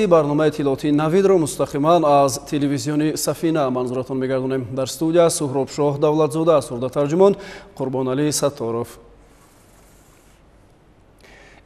Барномаи иттилоотии Навидро мустақиман аз телевизиони Сафина манзуратон мегардонем. Дар студия Суҳробшоҳ Давлатзода, сурдатарҷумон Қурбоналӣ Сатторов.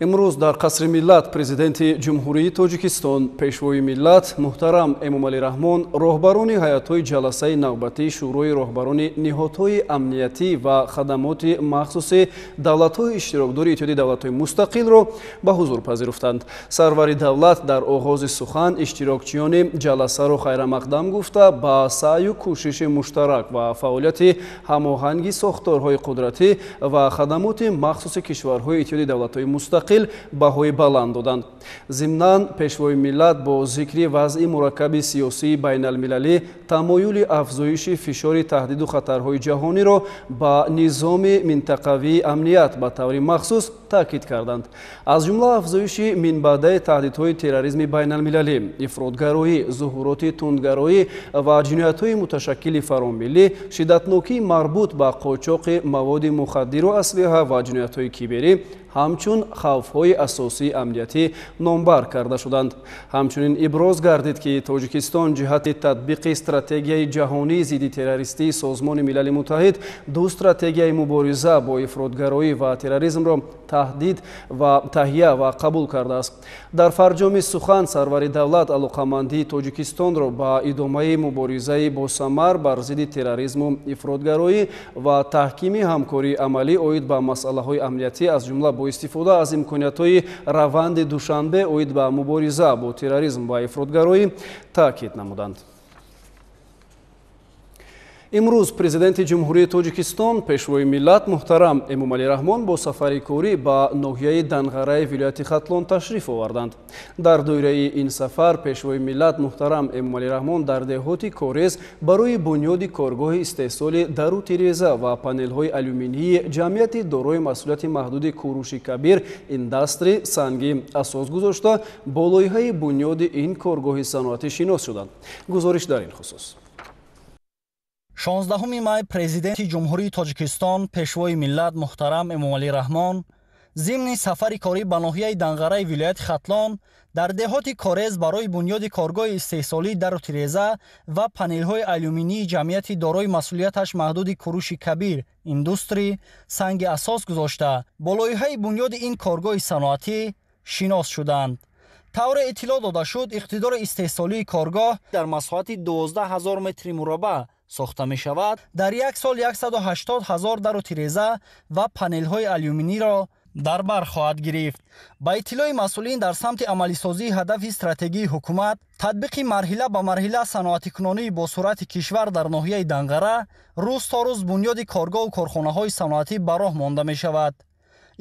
Имрӯз дар Қасри миллат Президенти Ҷумҳурии Тоҷикистон, Пешвои миллат муҳтарам Эмомалӣ Раҳмон роҳбарони ҳайатҳои ҷаласаи навбатии Шӯрои роҳбарони ниҳодҳои амниятӣ ва хадамоти махсуси давлатҳои иштирокдори Иттиҳоди давлатҳои мустақилро ба ҳузур пазируфтанд. Сарвари давлат дар оғози сухан иштирокчиёни ҷаласаро хайрамақдам гуфта, ба саъю кӯшиши муштарак ва фаъолияти ҳамоҳанги сохторҳои қудратӣ ва хадамоти махсуси кишварҳои Иттиҳоди давлатҳои мустақил баҳои баланд доданд. Зимнан Пешвои миллат бо зикри вазъи мураккаби сиёсии байналмилалӣ тамоюли афзоиши фишори таҳдиду хатарҳои ҷаҳониро ба низоми минтақавии амният ба таври махсус таъкид карданд. Аз ҷумла афзоиши минбаъдаи таҳдидҳои терроризми байналмилалӣ, ифротгароӣ, зуҳуроти тундгароӣ ва ҷиноятҳои муташаккили фаромиллӣ, шиддатнокии марбут ба қочоқи маводи мухаддиру аслиҳа ва ҷиноятҳои киберӣ ҳамчун хавфҳои асосии амниятӣ номбар карда шуданд. Ҳамчунин иброз гардид, ки Тоҷикистон ҷиҳати татбиқи стратегияи ҷаҳонии зидди террористии Созмони Милали Муттаҳид ду стратегияи мубориза бо ифротгароӣ ва терроризмро таҳдид ва таҳия ва қабул кардааст. Дар фарҷоми сухан сарвари давлат алоқамандии Тоҷикистонро ба идомаи муборизаи босамар бар зидди терроризму ифротгароӣ ва таҳкими ҳамкории амалӣ оид ба масъалаҳои амниятӣ, аз ҷумла бо истифода аз имкониятҳои раванди Душанбе оид ба мубориза бо терроризм ва ифротгароӣ таъкид намуданд. Имрӯз Президенти Ҷумҳурии Тоҷикистон, Пешвои миллат муҳтарам Эмомалӣ Раҳмон бо сафари корӣ ба ноҳияи Данғараи вилояти Хатлон ташриф оварданд. Дар доираи ин сафар Пешвои миллат муҳтарам Эмомалӣ Раҳмон дар деҳоти Корез барои бунёди коргоҳи истеҳсоли дару тиреза ва панелҳои алюминии ҷамъияти дорои масъулияти маҳдуди Куруши Кабир Индастри санги асос гузошта, бо лоиҳаи бунёди ин коргоҳи саноатӣ шинос шуданд. Гузориш дар ин хусус. 16 май Президенти Ҷумҳурии Тоҷикистон, Пешвои миллат муҳтарам Эмомалӣ Раҳмон зимни сафари корӣ ба ноҳияи Данғараи вилояти Хатлон дар деҳоти Корез барои бунёди коргоҳи истеҳсолии дару тиреза ва панелҳои алюминии ҷамъияти дорои масъулияташ маҳдуди Куруши Кабир Индустри санги асос гузошта, бо лоиҳаи бунёди ин коргоҳи саноатӣ шинос шуданд. Тавре иттилоъ дода шуд, иқтидори истеҳсолии коргоҳ дар масоҳати 12 ҳазор метри мураббаъ сохта мешавад. Дар як сол 180 ҳазор дару тиреза ва панелҳои алюминиро дар бар хоҳад гирифт. Ба иттилои масъулин, дар самти амалисозии ҳадафи стратегии ҳукумат, татбиқи марҳила ба марҳила саноатикунонии босуръати кишвар, дар ноҳияи Данғара рӯз то рӯз бунёди коргоҳу корхонаҳои саноатӣ ба роҳ монда мешавад.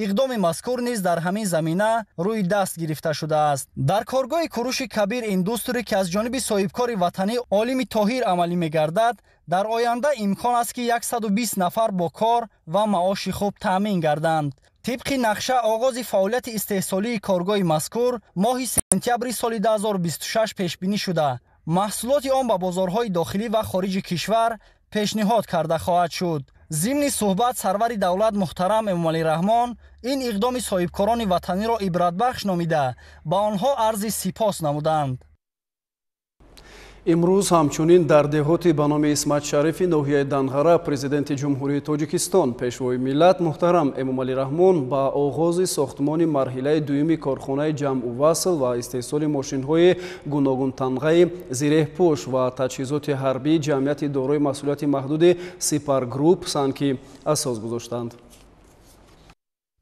Иқдоми мазкур низ дар ҳамин замина рӯи даст гирифта шудааст. Дар коргоҳи Куруши Кабир Индустри, ки аз ҷониби соҳибкори ватанӣ Олими Тоҳир амалӣ мегардад, дар оянда имкон аст, ки 120 нафар бо кор ва маоши хуб таъмин гарданд. Тибқи нақша, оғози фаъолияти истеҳсолии коргоҳи мазкур моҳи сентябри соли 2026 пешбинӣ шуда, маҳсулоти он ба бозорҳои дохилӣ ва хориҷи кишвар пешниҳод карда хоҳад шуд. Зимни суҳбат сарвари давлат муҳтарам Эмомалӣ Раҳмон ин иқдоми соҳибкорони ватаниро ибратбахш номида, ба онҳо арзи сипос намуданд. Имрӯз ҳамчунин дар деҳоти ба номи Исмат Шарифи ноҳияи Данғара Президенти Ҷумҳурии Тоҷикистон, Пешвои миллат муҳтарам Эмомалӣ Раҳмон ба оғози сохтмони марҳилаи дуюми корхонаи ҷамъу васл ва истеҳсоли мошинҳои гуногунтанғаи зиреҳпӯш ва таҷҳизоти ҳарбии ҷамъияти дорои масъулияти маҳдуди Сипар Груп санги асос гузоштанд.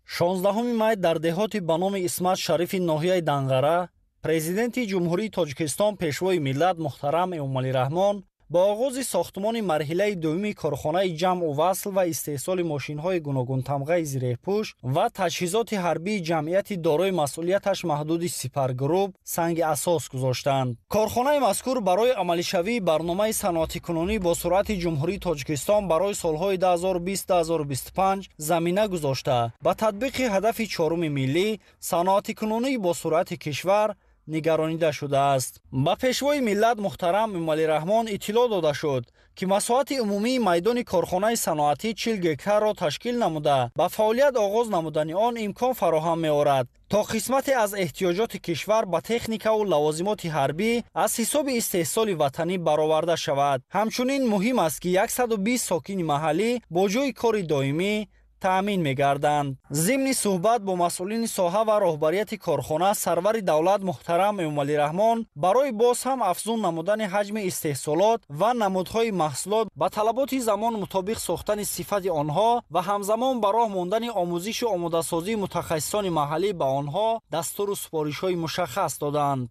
16 май дар деҳоти ба номи Исмат Шарифи ноҳияи Данғара Президенти Ҷумҳурии Тоҷикистон, Пешвои миллат муҳтарам Эмомалӣ Раҳмон бо оғози сохтмони марҳилаи дуюми корхонаи ҷамъу васл ва истеҳсоли мошинҳои гуногунтамғаи зиреҳпӯш ва таҷҳизоти ҳарбии ҷамъияти дорои масъулияташ маҳдуди Сипар Груп санги асос гузоштанд. Корхонаи мазкур барои амалишавии барномаи саноатикунонӣ бо суръати Ҷумҳурии Тоҷикистон барои солҳои 2020-2025 замина гузошта, ба татбиқи ҳадафи чоруми миллӣ, саноатикунонии бо суръати кишвар, нигаронида шудааст. Ба Пешвои миллат муҳтарам Эмомалӣ Раҳмон иттилоъ дода шуд, ки масоҳати умумии майдони корхонаи саноатӣ 40 гектарро ташкил намуда, ба фаъолият оғоз намудани он имкон фароҳам меорад, то қисмате аз эҳтиёҷоти кишвар ба техникаву лавозимоти ҳарбӣ аз ҳисоби истеҳсоли ватанӣ бароварда шавад. Ҳамчунин муҳим аст, ки 120 сокини маҳаллӣ бо ҷойи кори доимӣ таъмин мегарданд. Зимни суҳбат бо масъулини соҳа ва роҳбарияти корхона, сарвари давлат муҳтарам Эмомалӣ Раҳмон барои боз ҳам афзун намудани ҳаҷми истеҳсолот ва намудҳои маҳсулот, ба талаботи замон мутобиқ сохтани сифати онҳо ва ҳамзамон ба роҳ мондани омӯзишу омодасозии мутахассисони маҳаллӣ ба онҳо дастуру супоришҳои мушаххас доданд.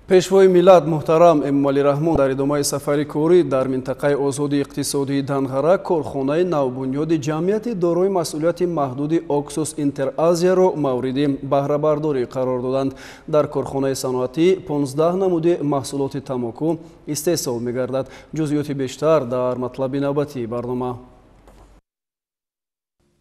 Пешвои миллат муҳтарам Эмомалӣ Раҳмон дар идомаи сафари корӣ дар минтақаи озоди иқтисодии Данғара корхонаи навбунёди ҷамъияти дорои масъулияти маҳдуди Оксус Интеразияро мавриди баҳрабардорӣ қарор доданд. Дар корхонаи саноатӣ 15 намуди маҳсулоти тамоку истеҳсол мегардад. Ҷузъиёти бештар дар матлаби навбатии барнома.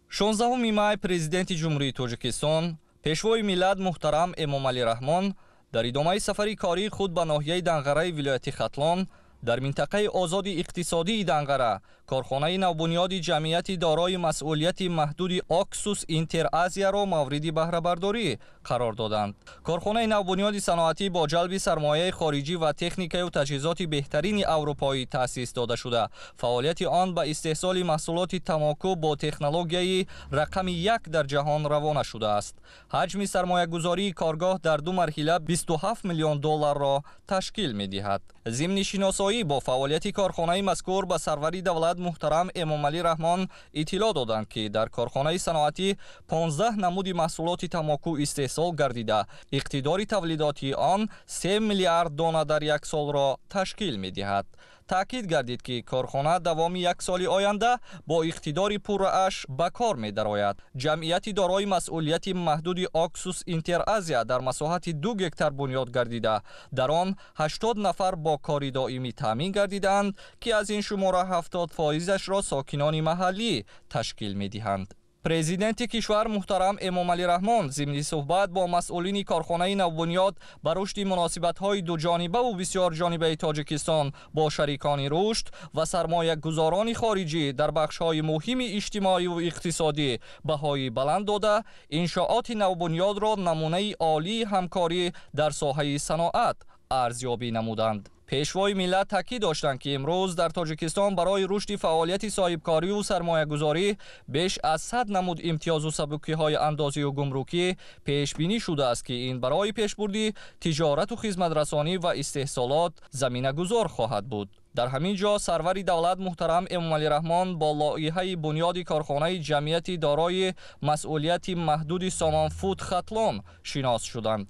16 май Президенти Ҷумҳурии Тоҷикистон, Пешвои миллат муҳтарам Эмомалӣ Раҳмон дар идомаи сафари кории худ ба ноҳияи Данғараи вилояти Хатлон, дар минтақаи озоди иқтисодии Данғара корхонаи навбунёди ҷамъияти дорои масъулияти маҳдуди Оксус Интеразияро мавриди баҳрабардорӣ қарор доданд. Корхонаи навбунёди саноатӣ бо ҷалби сармояи хориҷӣ ва техникаю таҷҳизоти беҳтарини аврупоӣ таъсис дода шуда, фаъолияти он ба истеҳсоли маҳсулоти тамоку бо технологияи рақами як дар ҷаҳон равона шудааст. Ҳаҷми сармоягузории коргоҳ дар ду марҳила 27 миллион долларро ташкил медиҳад. Зимни шиносоӣ бо фаъолияти корхонаи мазкур ба сарвари давлат муҳтарам Эмомалӣ Раҳмон иттилоъ доданд, ки дар корхонаи саноатӣ 15 намуди маҳсулоти тамоку истеҳсол гардида, иқтидори тавлидотии он 3 миллиард дона дар як солро ташкил медиҳад. Таъкид гардид, ки корхона давоми як соли оянда бо иқтидори пуррааш ба кор медарояд. Ҷамъияти дорои масъулияти маҳдуди Оксус Интеразия дар масоҳати 2 гектар бунёд гардида, дар он 80 нафар бо кори доимӣ таъмин гардидаанд, ки аз ин шумора 70 фоизашро сокинони маҳаллӣ ташкил медиҳанд. Президенти кишвар муҳтарам Эмомалӣ Раҳмон зимни суҳбат бо масъулини корхонаи навбунёд ба рушди муносибатҳои дуҷонибаву бисёрҷонибаи Тоҷикистон бо шарикони рушд ва сармоягузорони хориҷӣ дар бахшҳои муҳими иҷтимоиву иқтисодӣ баҳои баланд дода, иншооти навбунёдро намунаи олии ҳамкорӣ дар соҳаи саноат арзёбӣ намуданд. Пешвои миллат таъкид доштанд, ки имрӯз дар Тоҷикистон барои рушди фаъолияти соҳибкориву сармоягузорӣ беш аз 100 намуд имтиёзу сабукиҳои андозию гумрукӣ пешбинӣ шудааст, ки ин барои пешбурди тиҷорату хизматрасонӣ ва истеҳсолот заминагузор хоҳад буд. Дар ҳамин ҷо сарвари давлат муҳтарам Эмомалӣ Раҳмон бо лоиҳаи бунёди корхонаи ҷамъияти дорои масъулияти маҳдуди Сомонфуд Хатлон шинос шуданд.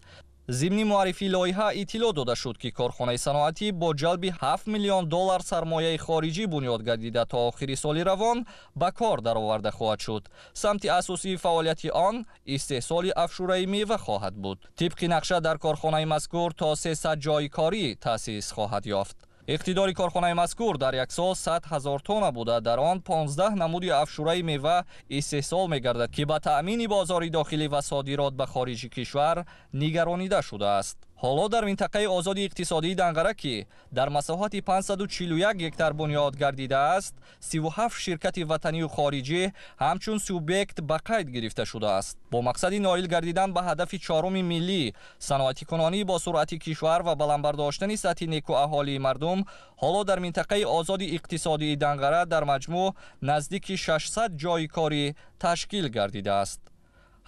Зимни муаррифии лоиҳа иттилоъ дода шуд, ки корхонаи саноатӣ бо ҷалби 7 миллион доллар сармояи хориҷӣ бунёд гардида, то охири соли равон ба кор дароварда хоҳад шуд. Самти асосии фаъолияти он истеҳсоли афшураи мева хоҳад буд. Тибқи нақша дар корхонаи мазкур то 300 ҷойи корӣ таъсис хоҳад ёфт. Иқтидори корхонаи мазкур дар як сол 100 ҳазор тонна буда, дар он 15 намуди афшураи мева истеҳсол мегардад, ки ба таъмини бозори дохилӣ ва содирот ба хориҷи кишвар нигаронида шудааст. Ҳоло дар минтақаи озоди иқтисодии Данғара, ки дар масоҳати 541 гектар бунёд гардидааст, 37 ширкати ватанию хориҷӣ ҳамчун субъект ба қайд гирифта шудааст. Бо мақсади ноил гардидан ба ҳадафи чоруми миллӣ, саноатикунонӣ бо суръати кишвар ва баланд бардоштани сатҳи некуаҳолии мардум, ҳоло дар минтақаи озоди иқтисодии Данғара дар маҷмӯъ наздики 600 ҷойи корӣ ташкил гардидааст.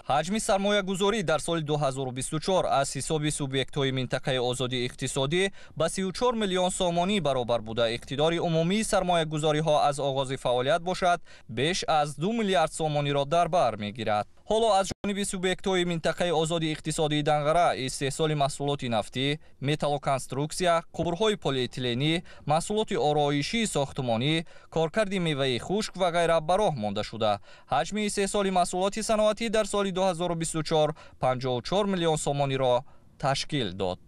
Ҳаҷми сармоягузорӣ дар соли 2024 аз ҳисоби субъектҳои минтақаи озоди иқтисодӣ ба 34 миллион сомонӣ баробар буда, иқтидори умумии сармоягузориҳо аз оғози фаъолият бошад беш аз 2 миллиард сомониро дар бар мегирад. Ҳоло аз ҷониби субъектҳои минтақаи озоди иқтисодии Данғара истеҳсоли маҳсулоти нафтӣ, металлоконструксия, қубурҳои полиэтиленӣ, маҳсулоти ороишии сохтмонӣ, коркарди меваи хушк ва ғайра ба роҳ монда шуда. Ҳаҷми истеҳсоли маҳсулоти саноатӣ дар соли 2024 54 миллион сомониро ташкил дод.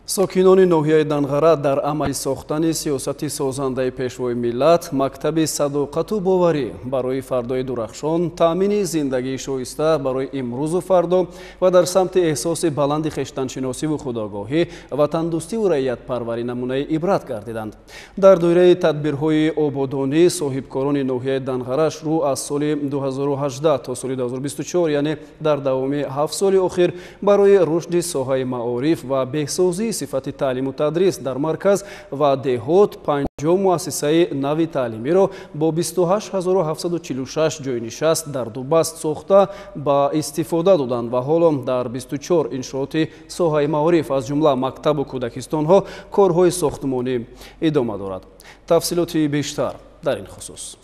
Сокинони ноҳияи Данғара дар амали сохтани сиёсати созандаи Пешвои миллат, мактаби садоқату боварӣ барои фардои дурахшон, таъмини зиндагии шоиста барои имрӯзу фардо ва дар самти эҳсоси баланди хештаншиносиву худогоҳӣ, ватандӯстиву раиятпарварӣ намунаи ибрат гардиданд. Дар доираи тадбирҳои ободонӣ соҳибкорони ноҳияи Данғара шурӯъ аз соли 2018 то соли 2024, яъне дар давоми 7 соли охир, барои рушди соҳаи маориф ва беҳсозии сифати таълиму тадрис дар марказ ва деҳот 50 муассисаи нави таълимиро бо 28746 ҷойнишаст дар ду баст сохта ба истифода доданд ва ҳоло дар 24 иншооти соҳаи маориф, аз ҷумла мактабу кӯдакистонҳо, корҳои сохтмонӣ идома дорад. Тафсилоти бештар дар ин хусус.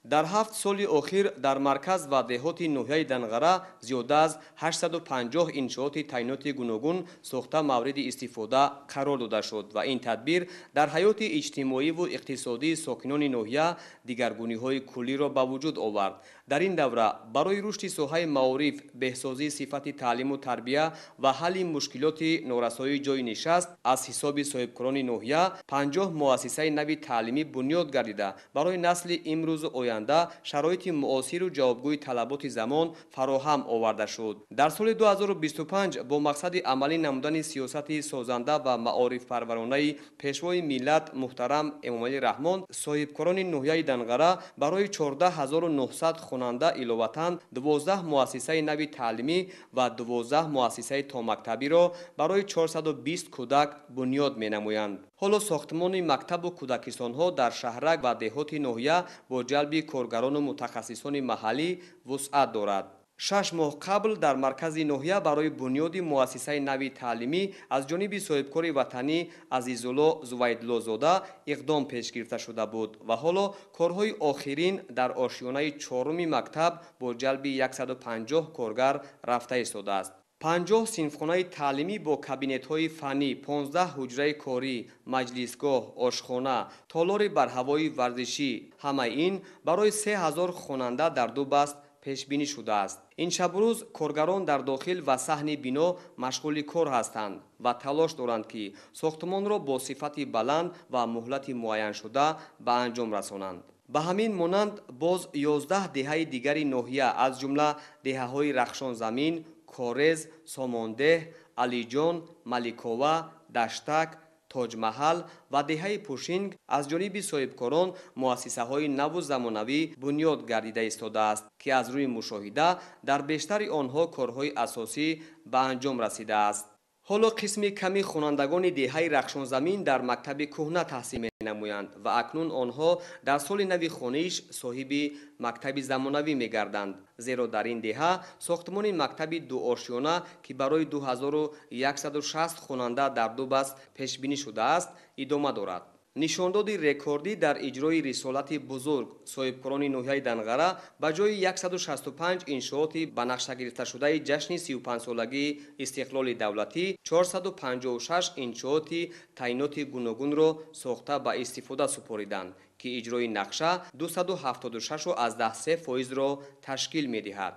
Дар 7 соли охир дар марказ ва деҳоти ноҳияи Данғара зиёда аз 850 иншооти таъиноти гуногун сохта мавриди истифода қарор дода шуд ва ин тадбир дар ҳаёти иҷтимоиву иқтисодии сокинони ноҳия дигаргуниҳои куллиро ба вуҷуд овард. Дар ин давра барои рушди соҳаи маориф, беҳсозии сифати таълиму тарбия ва ҳалли мушкилоти норасоии ҷойи нишаст аз ҳисоби соҳибкорони ноҳия 50 муассисаи нави таълимӣ бунёд гардида, барои насли имрӯзу оянда шароити муосиру ҷавобгӯи талаботи замон фароҳам оварда шуд. Дар соли 2025 бо мақсади амалӣ намудани сиёсати созанда ва маорифпарваронаи Пешвои миллат муҳтарам Эмомалӣ Раҳмон, соҳибкорони ноҳияи Данғара барои 14900 хонанда иловатан 12 муассисаи нави таълимӣ ва 12 муассисаи томактабиро барои 420 кӯдак бунёд менамоянд. Ҳоло сохтмони мактабу кӯдакистонҳо дар шаҳрак ва деҳоти ноҳия бо ҷалби коргарону мутахассисони маҳаллӣ вусъат дорад. 6 моҳ қабл дар маркази ноҳия барои бунёди муассисаи нави таълимӣ аз ҷониби соҳибкори ватанӣ Азизулло Зувайдлозода иқдом пеш гирифта шуда буд ва ҳоло корҳои охирин дар ошёнаи 4-уми мактаб бо ҷалби 150 коргар рафта истодааст. 50 синфхонаи таълимӣ бо кабинетҳои фаннӣ, 15 ҳуҷраи корӣ, маҷлисгоҳ, ошхона, толори барҳавои варзишӣ, ҳамаи ин барои 3000 хонанда дар ду баст пешбинӣ шудааст. Ин шабурӯз коргарон дар дохил ва саҳни бино машғули кор ҳастанд ва талош доранд, ки сохтмонро бо сифати баланд ва муҳлати муайяншуда ба анҷом расонанд. Ба ҳамин монанд боз 11 деҳаи дигари ноҳия, аз ҷумла деҳаҳои Рахшонзамин, Корез, Сомондеҳ, Алиҷон, Маликова, Даштак, Тоҷмаҳал ва деҳаи Пушинг аз ҷониби соҳибкорон муассисаҳои наву замонавӣ бунёд гардида истодааст, ки аз рӯи мушоҳида дар бештари онҳо корҳои асосӣ ба анҷом расидааст. Ҳоло қисми ками хонандагони деҳаи Рахшонзамин дар мактаби кӯҳна таҳсил менамоянд ва акнун онҳо дар соли нави хониш соҳиби мактаби замонавӣ мегарданд, зеро дар ин деҳа сохтмони мактаби дуошёна, ки барои 2160 хонанда дар ду баст пешбинӣ шудааст, идома дорад. Нишондоди рекордӣ дар иҷрои рисолати бузург соҳибкорони ноҳияи Данғара ба ҷои 165 иншооти ба нақша гирифташудаи ҷашни 35-солагии истиқлоли давлатӣ 456 иншооти таъиноти гуногунро сохта ба истифода супориданд, ки иҷрои нақша 276,3%-ро ташкил медиҳад.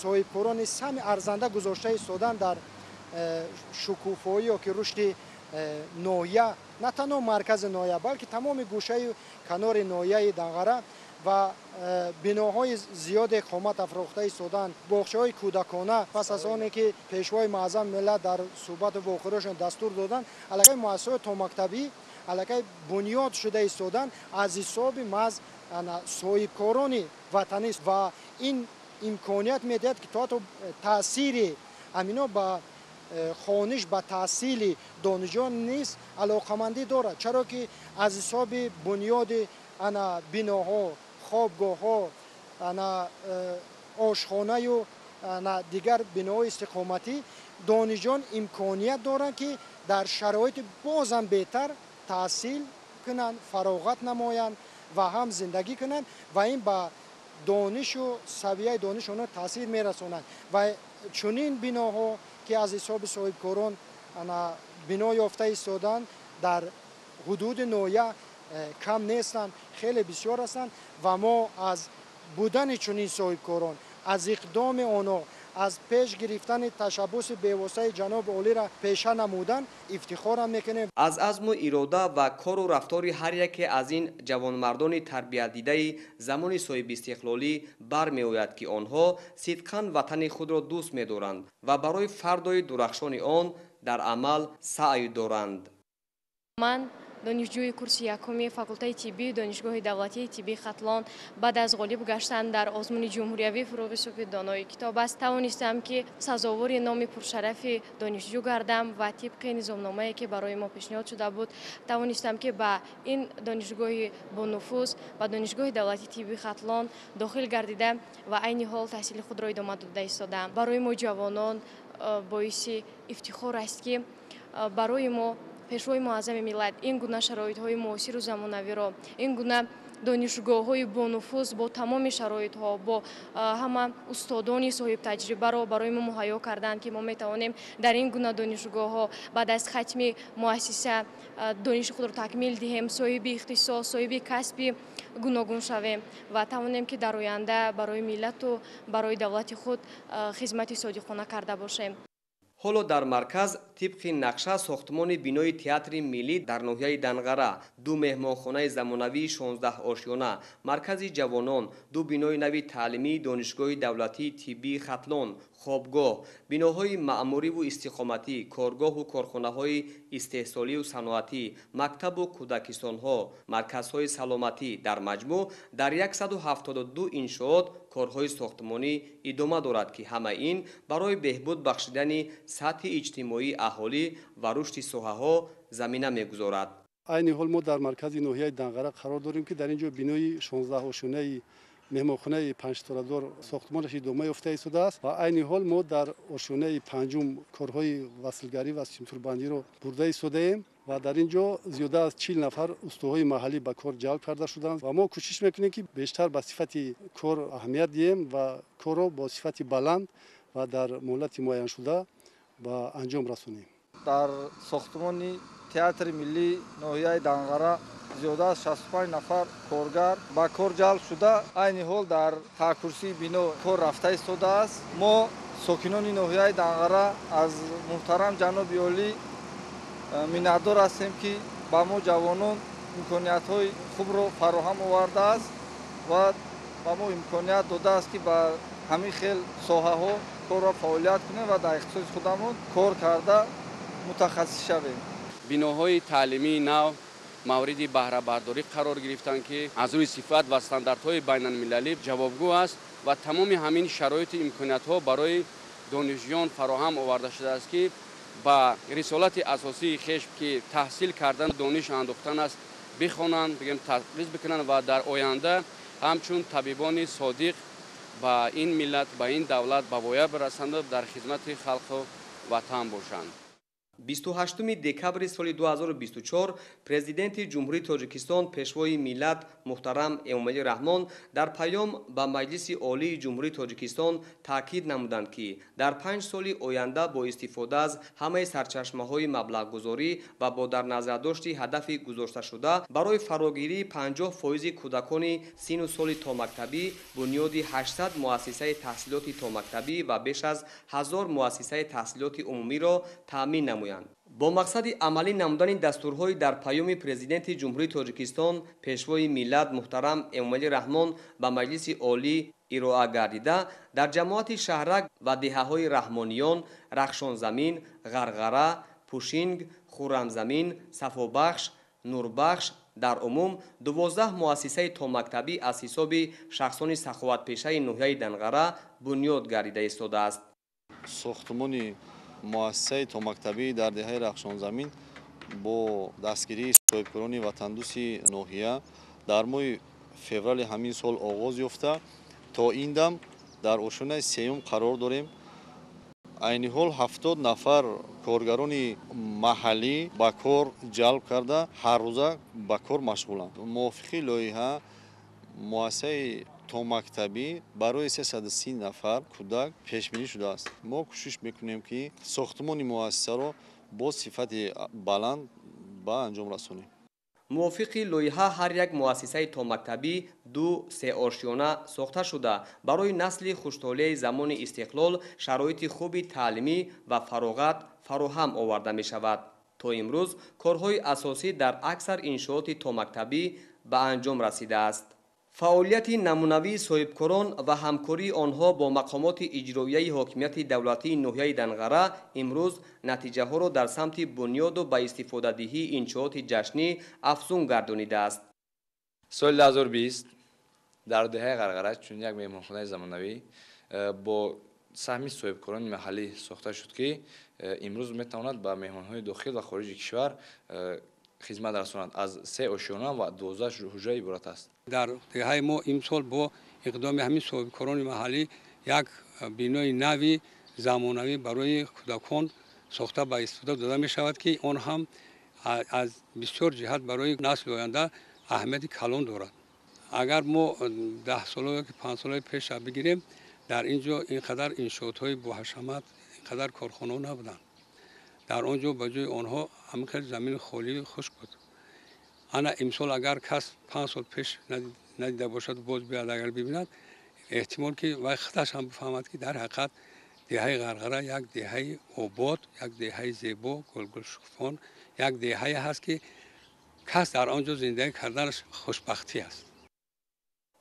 Соҳибкорони сами арзанда гузошта истодан дар шукуфоӣ ё ки рушди ноҳия, на танҳо маркази ноҳия, балки тамоми гӯшаю канори ноҳияи Данғара ва биноҳои зиёде қомат афрохта истоданд, боғчаҳои кӯдакона. Пас аз оне ки Пешвои муаззами миллат дар суҳбату вохӯриҳошон дастур доданд, аллакай муассисаҳои томактабӣ аллакай бунёд шуда истоданд аз ҳисоби маҳз соҳибкорони ватанӣ ва ин имконият медиҳад, ки то ҳатто таъсири ҳамино ба хониш, ба таҳсили донишҷӯён низ алоқамандӣ дорад, чаро ки аз ҳисоби бунёди ана биноҳо, хобгоҳҳо, ана ошхонаю ана дигар биноҳои истиқоматӣ донишҷӯён имконият доранд, ки дар шароити бозам беҳтар таҳсил кунанд, фароғат намоянд ва ҳам зиндагӣ кунанд ва ин ба донишу савияи дониши онҳо таъсир мерасонад. Ва чунин биноҳо, ки аз ҳисоби соҳибкорон бино ёфта истоданд, дар ҳудуди ноҳия кам нестанд, хеле бисёр ҳастанд ва мо аз будани чунин соҳибкорон, аз иқдоми онҳо, Аз пеш гирифтани ташаббуси бевоситаи ҷаноби олиро пеша намудан ифтихорам мекунем. Аз азму ирода ва кору рафтори ҳар яке аз ин ҷавонмардони тарбиятдидаи замони соҳибистиқлолӣ бармеояд, ки онҳо сидқан ватани худро дӯст медоранд ва барои фардои дурахшони он дар амал саъй доранд. Ман донишҷӯи курси якуми факултаи тиббии Донишгоҳи давлатии тиббии Хатлон баъд аз ғолиб гаштан дар озмуни ҷумҳуриявии «Фурӯғи субҳи донои китоб» аст, тавонистам, ки сазовори номи пуршарафи донишҷӯ гардам ва тибқи низомномае, ки барои мо пешниҳод шуда буд, тавонистам, ки ба ин донишгоҳи бонуфуз, ба Донишгоҳи давлатии тиббии Хатлон дохил гардида ва айни ҳол таҳсили худро идома дода истодаам. Барои мо ҷавонон боиси ифтихор аст, ки барои мо Пешвои муаззами миллат ин гуна шароитҳои муосиру замонавиро, ин гуна донишгоҳҳои бонуфуз бо тамоми шароитҳо, бо ҳама устодони соҳибтаҷрибаро барои мо муҳайё карданд, ки мо метавонем дар ин гуна донишгоҳҳо баъд аз хатми муассиса дониши худро такмил диҳем, соҳиби ихтисос, соҳиби касби гуногун шавем ва тавонем, ки дар оянда барои миллату барои давлати худ хизмати содиқона карда бошем. Ҳоло дар марказ тибқи нақша сохтмони бинои театри миллӣ дар ноҳияи Данғара, ду меҳмонхонаи замонавии 16 ошёна, маркази ҷавонон, ду бинои нави таълимии Донишгоҳи давлатии тиббии Хатлон, хобгоҳ, биноҳои маъмуриву истиқоматӣ, коргоҳу корхонаҳои истеҳсолию саноатӣ, мактабу кӯдакистонҳо, марказҳои саломатӣ, дар маҷмӯъ дар 172 иншоот корҳои сохтмонӣ идома дорад, ки ҳама ин барои беҳбуд бахшидани сатҳи иҷтимоии аҳолӣ ва рушди соҳаҳо замина мегузорад. Айни ҳол мо дар маркази ноҳияи Данғара қарор дорем, ки дар ин ҷо бинои 16 ошёнаи меҳмонхонаи панҷситорадор сохтмонаш идома ёфта истодааст ва айни ҳол мо дар ошёнаи панҷум корҳои васлгарӣ ва симтурбандиро бурда истодаем ва дар ин ҷо зиёда аз 40 нафар устоҳои маҳаллӣ ба кор ҷалб карда шуданд ва мо кӯшиш мекунем, ки бештар ба сифати кор аҳамият диҳем ва корро бо сифати баланд ва дар муҳлати муайяншуда ба анҷом расонем. Дар сохтмони театри миллии ноҳияи Данғара зиёда аз 65 нафар коргар ба кор ҷалб шуда, айни ҳол дар таҳкурсии бино кор рафта истодааст. Мо, сокинони ноҳияи Данғара, аз муҳтарам ҷаноби олӣ миннатдор ҳастем, ки ба мо ҷавонон имкониятҳои хубро фароҳам овардааст ва ба мо имконият додааст, ки ба ҳамин хел соҳаҳо корро фаъолият кунем ва дар ихтисоси худамон кор карда мутахассис шавем. Биноҳои таълимии нав мавриди баҳрабардорӣ қарор гирифтанд, ки аз рӯи сифат ва стандартҳои байналмилалӣ ҷавобгӯ аст ва тамоми ҳамин шароиту имкониятҳо барои донишҷӯён фароҳам оварда шудааст, ки ба рисолати асосии хеш, ки таҳсил кардан, дониш андохтан аст, бихонанд, бигем, тадрис бикунанд ва дар оянда ҳамчун табибони содиқ ба ин миллат, ба ин давлат ба воя бирасанду дар хизмати халқу ватан бошанд. 28 декабри соли 2024 Президенти Ҷумҳурии Тоҷикистон, Пешвои миллат муҳтарам Эмомалӣ Раҳмон дар паём ба Маҷлиси Олии Ҷумҳурии Тоҷикистон таъкид намуданд, ки дар 5 соли оянда бо истифода аз ҳамаи сарчашмаҳои маблағгузорӣ ва бо дар назардошти ҳадафи гузошташуда барои фарогирии 50 фоизи кӯдакони синну соли томактабӣ, бунёди 800 муассисаи таҳсилоти томактабӣ ва беш аз 1000 муассисаи таҳсилоти умумиро таъмин намоянд. Бо мақсади амалӣ намудани дастурҳои дар паёми Президенти Ҷумҳурии Тоҷикистон, Пешвои миллат муҳтарам Эмомалӣ Раҳмон ба Маҷлиси Олӣ ироа гардида, дар ҷамоати шаҳрак ва деҳаҳои Раҳмониён, Рахшонзамин, Ғарғара, Пушинг, Хуррамзамин, Сафобахш, Нурбахш дар умум 12 муассисаи томактабӣ аз ҳисоби шахсони саховатпешаи ноҳияи Данғара бунёд гардида истодааст. Сохтмони муассисаи томактабӣ дар деҳаи Рахшонзамин бо дастгирии соҳибкорони ватандӯсти ноҳия дар моҳи феврали ҳамин сол оғоз ёфта, то ин дам дар ошёнаи сеюм қарор дорем. Айни ҳол 70 нафар коргарони маҳаллӣ ба кор ҷалб карда, ҳаррӯза ба кор машғуланд. Мувофиқи лоиҳа, муассисаи томактабӣ барои 330 нафар кӯдак пешбинӣ шудааст. Мо кӯшиш мекунем, ки сохтмони муассисаро бо сифати баланд ба анҷом расонем. Мувофиқи лоиҳа ҳар як муассисаи томактабӣ 2-3 ошёна сохта шуда, барои насли хуштолеи замони истиқлол шароити хуби таълимӣ ва фароғат фароҳам оварда мешавад. То имрӯз корҳои асосӣ дар аксар иншооти томактабӣ ба анҷом расидааст. Фаъолияти намунавии соҳибкорон ва ҳамкории онҳо бо мақомоти иҷроияи ҳокимияти давлатии ноҳияи Данғара имрӯз натиҷаҳоро дар самти бунёду ба истифодадиҳии иншооти ҷашнӣ афзун гардонидааст. Соли 2020 дар деҳаи Ғарғара чунин як меҳмонхонаи замонавӣ бо саҳми соҳибкорони маҳаллӣ сохта шуд, ки имрӯз метавонад ба меҳмонҳои дохил ва хориҷи кишвар хизмат расонад. Аз 3 ошёна ва 12 ҳуҷра иборат аст. Дар деҳаи мо имсол бо иқдоми ҳамин соҳибкорони маҳаллӣ як бинои нави замонавӣ барои кӯдакон сохта ба истифода дода мешавад, ки он ҳам аз бисёр ҷиҳат барои насли оянда аҳамияти калон дорад. Агар мо 10 сола ё 5 солаи пеша бигирем, дар ин ҷо ин қадар иншоотҳои боҳашамат, ин қадар корхонаҳо набуданд. Дар он ҷо ба ҷои онҳо ҳамин хел замини холии хушк буд. Ана имсол агар кас 5 сол пеш надида бошад, боз биёяд агар бибинад, эҳтимол ки вай худаш ҳам бифаҳмад, ки дар ҳақиқат деҳаи Ғарғара як деҳаи обод, як деҳаи зебо, гулгулшукуфон, як деҳае ҳаст, ки кас дар он ҷо зиндагӣ карданаш хушбахтӣ аст.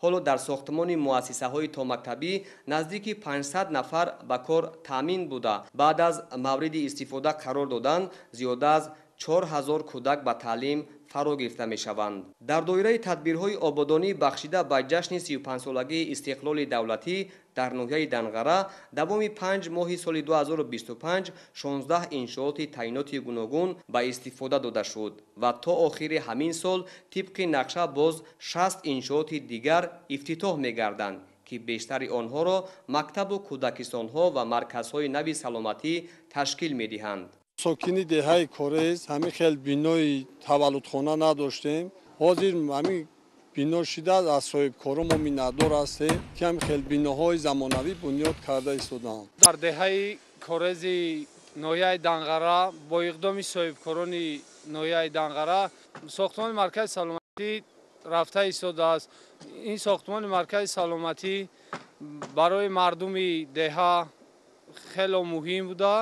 Ҳоло дар сохтмони муассисаҳои томактабӣ наздики 500 нафар ба кор таъмин буда, баъд аз мавриди истифода қарор додан зиёда аз 4000 кӯдак ба таълим фаро гирифта мешаванд. Дар доираи тадбирҳои ободонӣ бахшида ба ҷашни 35-солагии истиқлоли давлатӣ дар ноҳияи Данғара давоми 5 моҳи соли 2025 16 иншооти таъиноти гуногун ба истифода дода шуд ва то охири ҳамин сол тибқи нақша боз 60 иншооти дигар ифтитоҳ мегарданд, ки бештари онҳоро мактабу кӯдакистонҳо ва марказҳои нави саломатӣ ташкил медиҳанд. Сокини деҳаи Корез ҳамин хел бинои таваллудхона надоштем. Ҳозир ҳамин бино шуда аз соҳибкорон мо миннатдор ҳастем, ки ҳамин хел биноҳои замонавӣ бунёд карда истодаанд. Дар деҳаи Корези ноҳияи Данғара бо иқдоми соҳибкорони ноҳияи Данғара сохтмони маркази саломатӣ рафта истодааст. Ин сохтмони маркази саломатӣ барои мардуми деҳа хело муҳим буда.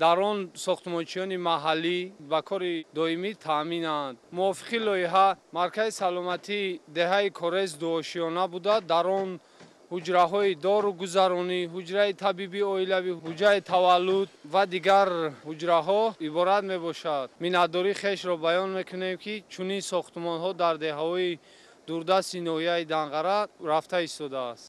Дар он сохтмончиёни маҳаллӣ ба кори доимӣ таъминанд. Мувофиқи лоиҳа маркази саломатии деҳаи Корез дуошёна буда, дар он ҳуҷраҳои доругузаронӣ, ҳуҷраи табиби оилавӣ, ҳуҷраи таваллуд ва дигар ҳуҷраҳо иборат мебошад. Миннатдории хешро баён мекунем, ки чунин сохтмонҳо дар деҳаҳои дурдасти ноҳияи Данғара рафта истодааст.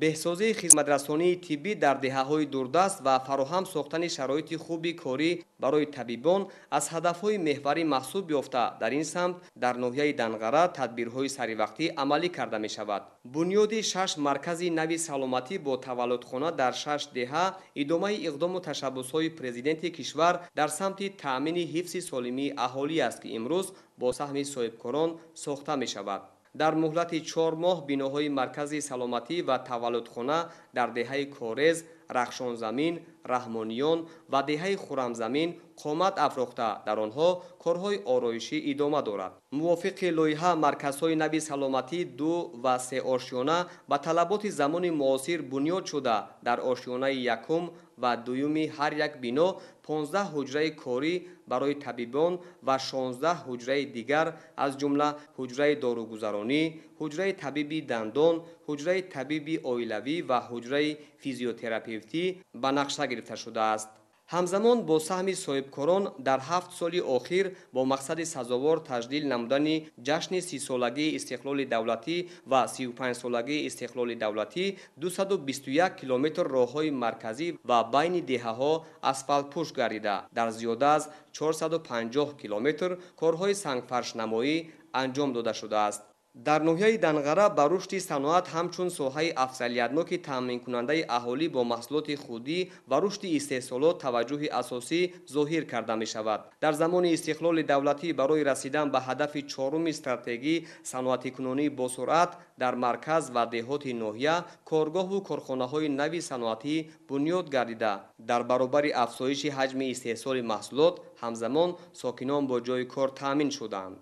Беҳсозии хизматрасонии тиббӣ дар деҳаҳои дурдаст ва фароҳам сохтани шароити хуби корӣ барои табибон аз ҳадафҳои меҳварӣ маҳсуб ёфта, дар ин самт дар ноҳияи Данғара тадбирҳои саривақтӣ амалӣ карда мешавад. Бунёди 6 маркази нави саломатӣ бо таваллудхона дар 6 деҳа идомаи иқдому ташаббусҳои президенти кишвар дар самти таъмини ҳифзи солимии аҳолӣ аст, ки имрӯз бо саҳми соҳибкорон сохта мешавад. Дар муҳлати 4 моҳ биноҳои маркази саломатӣ ва таваллудхона дар деҳаи Корез, Рахшонзамин, Раҳмониён ва деҳаи Хурамзамин қомат афрохта, дар онҳо корҳои ороишӣ идома дорад. Мувофиқи лоиҳа марказҳои нави саломатӣ 2 ва 3 ошёна ба талаботи замони муосир бунёд шуда, дар ошёнаи якум ва дуюми ҳар як бино 15 ҳуҷраи корӣ барои табибон ва 16 ҳуҷраи дигар, аз ҷумла ҳуҷраи доругузаронӣ, ҳуҷраи табиби дандон, ҳуҷраи табиби оилавӣ ва ҳуҷраи физиотерапевтӣ ба нақша гирифта шудааст. Ҳамзамон бо саҳми соҳибкорон дар 7 соли охир бо мақсади сазовор таҷлил намудани ҷашни 30-солагии истиқлоли давлатӣ ва 35-солагии истиқлоли давлатӣ 221 километр роҳҳои марказӣ ва байни деҳаҳо асфалтпӯш гардида, дар зиёда аз 450 километр корҳои сангфаршнамоӣ анҷом дода шудааст. Дар ноҳияи Данғара ба рушди саноат ҳамчун соҳаи афзалиятноки таъминкунандаи аҳолӣ бо маҳсулоти худӣ ва рушди истеҳсолот таваҷҷӯҳи асосӣ зоҳир карда мешавад. Дар замони истиқлоли давлатӣ барои расидан ба ҳадафи чоруми стратегӣ саноатикунонии босуръат дар марказ ва деҳоти ноҳия коргоҳу корхонаҳои нави саноатӣ бунёд гардида, дар баробари афзоиши ҳаҷми истеҳсоли маҳсулот ҳамзамон сокинон бо ҷойи кор таъмин шуданд.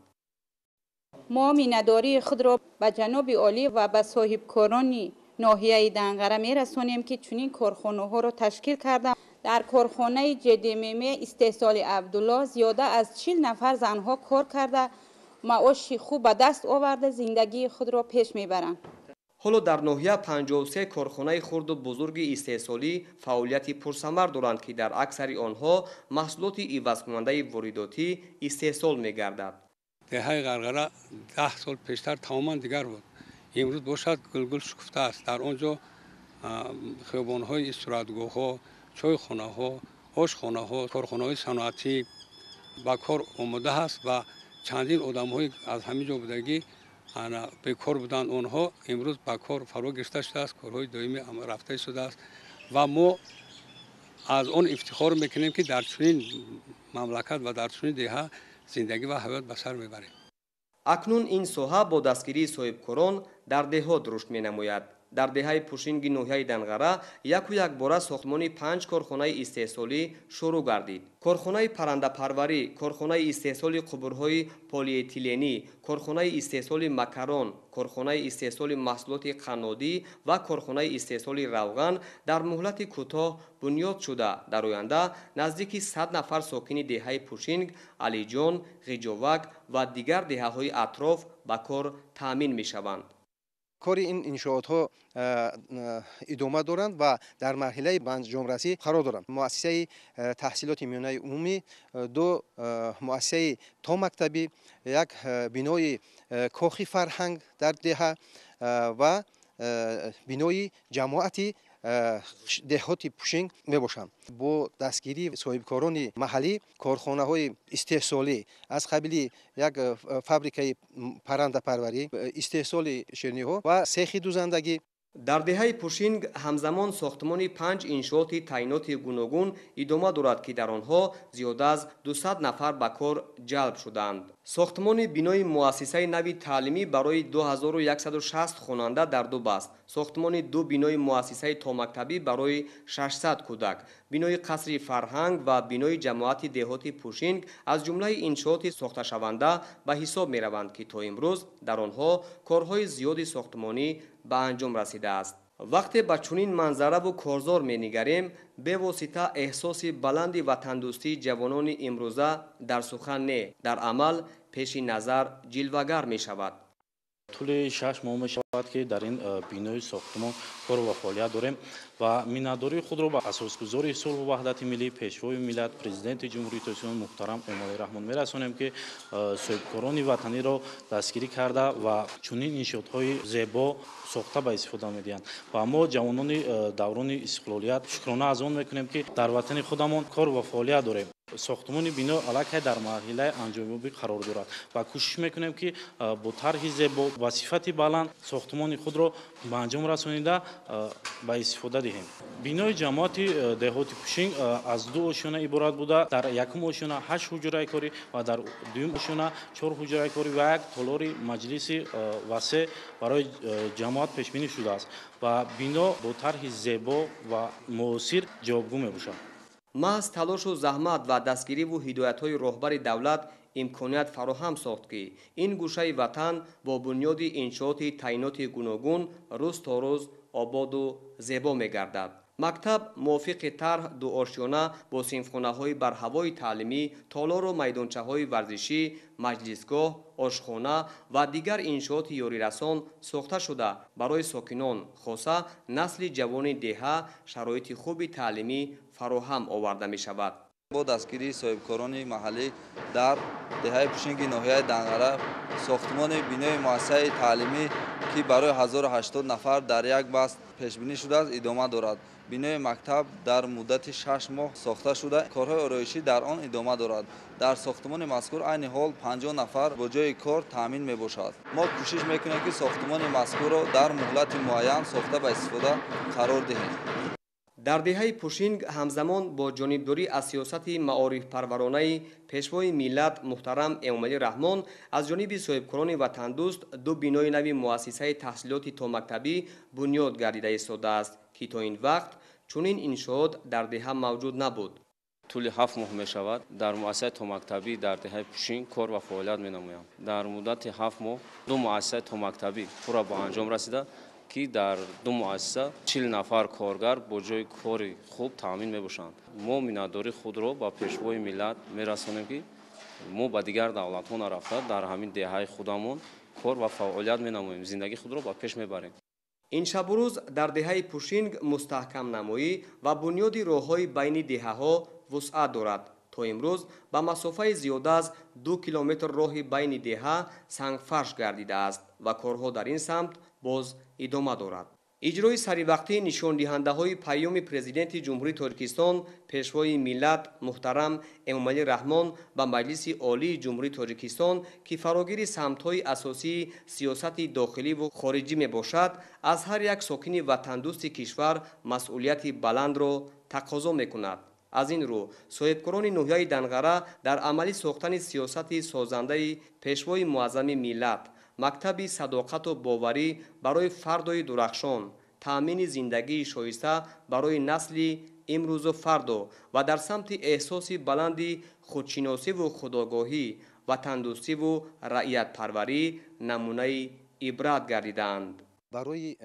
Мо миннатдории худро ба ҷаноби олӣ ва ба соҳибкорони ноҳияи Данғара мерасонем, ки чунин корхонаҳоро ташкил карданд. Дар корхонаи ҶДММ истеҳсоли Абдулло зиёда аз 40 нафар занҳо кор карда, маоши хуб ба даст оварда, зиндагии худро пеш мебаранд. Ҳоло дар ноҳия 53 корхонаи хурду бузурги истеҳсолӣ фаъолияти пурсамар доранд, ки дар аксари онҳо маҳсулоти ивазкунандаи воридотӣ истеҳсол мегардад. Деҳаи Ғарғара 10 сол пештар тамоман дигар буд. Имрӯз бошад гулгул шукуфта аст. Дар он ҷо хиёбонҳои истироҳатгоҳҳо, чойхонаҳо, ошхонаҳо, корхонаҳои саноатӣ ба кор омода ҳаст ва чандин одамҳои аз ҳамин ҷо будагӣ бекор буданд. Онҳо имрӯз ба кор фаро гирифта шудааст, корҳои доимӣ рафта шудааст ва мо аз он ифтихор мекунем, ки дар чунин мамлакат ва дар чунин деҳа зиндагӣ ва ҳаёт ба сар мебарем. Акнун ин соҳа бо дастгирии соҳибкорон дар деҳот рушд менамояд. Дар деҳаи Пушинги ноҳияи Данғара яку якбора сохтмони 5 корхонаи истеҳсолӣ шурӯъ гардид. Корхонаи паррандапарварӣ, корхонаи истеҳсоли қубурҳои полиэтиленӣ, корхонаи истеҳсоли макарон, корхонаи истеҳсоли маҳсулоти қаннодӣ ва корхонаи истеҳсоли равған дар муҳлати кӯтоҳ бунёд шуда, дар оянда наздики 100 нафар сокини деҳаи Пушинг, Алиҷон, Ғиҷовак ва дигар деҳаҳои атроф ба кор таъмин мешаванд. Кори ин иншоотҳо идома доранд ва дар марҳилаи ба анҷомрасӣ қарор доранд. Муассисаи таҳсилоти миёнаи умумӣ, 2 муассисаи томактабӣ, як бинои кохи фарҳанг дар деҳа ва бинои ҷамоати деҳоти Пушинг мебошанд. Бо дастгирии соҳибкорони маҳаллӣ корхонаҳои истеҳсолӣ аз қабили як фабрикаи паррандапарварӣ, истеҳсоли ширниҳо ва сехи дузандагӣ. Дар деҳаи Пушинг ҳамзамон сохтмони 5 иншооти таъиноти гуногун идома дорад, ки дар онҳо зиёда аз 200 нафар ба кор ҷалб шуданд. Сохтмони бинои муассисаи нави таълимӣ барои 2160 хонанда дар ду баст, сохтмони 2 бинои муассисаи томактабӣ барои 600 кӯдак, бинои қасри фарҳанг ва бинои ҷамоати деҳоти Пушинг аз ҷумлаи иншооти сохташаванда ба ҳисоб мераванд, ки то имрӯз дар онҳо корҳои зиёди сохтмонӣ ба анҷом расидааст. Вақте ба чунин манзараву корзор менигарем, бевосита эҳсоси баланди ватандӯстии ҷавонони имрӯза дар сухан не, дар амал пеши назар ҷилвагар мешавад. Тӯли 6 моҳ мешавад, ки дар ин бинои сохтмон кор ва фаъолият дорем ва миннатдории худро ба асосгузори сулҳу ваҳдати миллӣ, пешвои миллат, президенти Ҷумҳурии Тоҷикистон муҳтарам Эмомалӣ Раҳмон мерасонем, ки соҳибкорони ватаниро дастгирӣ карда ва чунин иншоотҳои зебо сохта ба истифода медиҳанд. Ва мо ҷавонони даврони истиқлолият шукрона аз он мекунем, ки дар ватани худамон кор ва фаъолият дорем. Сохтмони бино аллакай дар марҳилаи анҷомёбӣ қарор дорад ва кӯшиш мекунем, ки бо тарҳи зебо ва сифати баланд сохтмони худро ба анҷом расонида ба истифода диҳем. Бинои ҷамоати деҳоти Пушинг аз 2 ошёна иборат буда, дар якум ошёна 8 ҳуҷраи корӣ ва дар дуюм ошёна 4 ҳуҷраи корӣ ва як толори маҷлиси васеъ барои ҷамоат пешбинӣ шудааст ва бино бо тарҳи зебо ва муосир ҷавобгӯ мебошад. Маҳз талошу заҳмат ва дастгириву ҳидоятҳои роҳбари давлат имконият фароҳам сохт, ки ин гӯшаи ватан бо бунёди иншооти таъиноти гуногун рӯз то рӯз ободу зебо мегардад. Мактаб мувофиқи тарҳ дуошёна бо синфхонаҳои барҳавои таълимӣ, толору майдончаҳои варзишӣ, маҷлисгоҳ, ошхона ва дигар иншооти ёрирасон сохта шуда, барои сокинон, хоса насли ҷавони деҳа шароити хуби таълимӣ фароҳам оварда мешавад. Бо дастгирии соҳибкорони маҳаллӣ дар деҳаи Пушинги ноҳияи Данғара сохтмони бинои муассисаи таълимӣ, ки барои 1080 нафар дар як баст пешбинӣ шудааст, идома дорад. Бинои мактаб дар муддати 6 моҳ сохта шуда, корҳои ороишӣ дар он идома дорад. Дар сохтмони мазкур айни ҳол 50 нафар бо ҷои кор таъмин мебошад. Мо кӯшиш мекунем, ки сохтмони мазкурро дар муҳлати муайян сохта ба истифода қарор диҳем. Дар деҳаи Пушинг ҳамзамон бо ҷонибдорӣ аз сиёсати маорифпарваронаи Пешвои миллат муҳтарам Эмомалӣ Раҳмон аз ҷониби соҳибкорони ватандӯст ду бинои нави муассисаи таҳсилоти томактабӣ бунёд гардида истодааст, ки то ин вақт чунин иншоот дар деҳа мавҷуд набуд. Тӯли 7 моҳ мешавад дар муассисаи томактабӣ дар деҳаи Пушинг кор ва фаъолият менамоям. Дар муддати 7 моҳ ду муассисаи томактабӣ пурра ба анҷом расида, ки дар ду муассиса 40 нафар коргар бо ҷои кори хуб таъмин мебошанд. Мо миннатдории худро ба Пешвои миллат мерасонем, ки мо ба дигар давлатҳо нарафта дар ҳамин деҳаи худамон кор ва фаъолият менамоем, зиндагии худро ба пеш мебарем. Ин шабу рӯз дар деҳаи Пушинг мустаҳкамнамоӣ ва бунёди роҳҳои байни деҳаҳо вусъат дорад. То имрӯз ба масофаи зиёда аз 2 километр роҳи байни деҳа сангфарш гардидааст ва корҳо дар ин самт боз идома дорад. Иҷрои саривақтии нишондиҳандаҳои паёми Президенти Ҷумҳурии Тоҷикистон, Пешвои миллат муҳтарам Эмомалӣ Раҳмон ба Маҷлиси Олии Ҷумҳурии Тоҷикистон, ки фарогири самтҳои асосии сиёсати дохиливу хориҷӣ мебошад, аз ҳар як сокини ватандӯсти кишвар масъулияти баландро тақозо мекунад. Аз ин рӯ соҳибкорони ноҳияи Данғара дар амалӣ сохтани сиёсати созандаи Пешвои муаззами миллат, мактаби садоқату боварӣ барои фардои дурахшон, таъмини зиндагии шоиста барои насли имрӯзу фардо ва дар самти эҳсоси баланди худшиносиву худогоҳӣ, ватандӯстиву раиятпарварӣ намунаи ибрат гардидаанд. Барои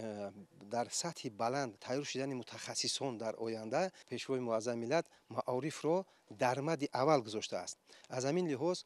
дар сатҳи баланд тайёр шудани мутахассисон дар оянда Пешвои муаззами миллат маорифро дар мадди аввал гузоштааст. Аз ҳамин лиҳоз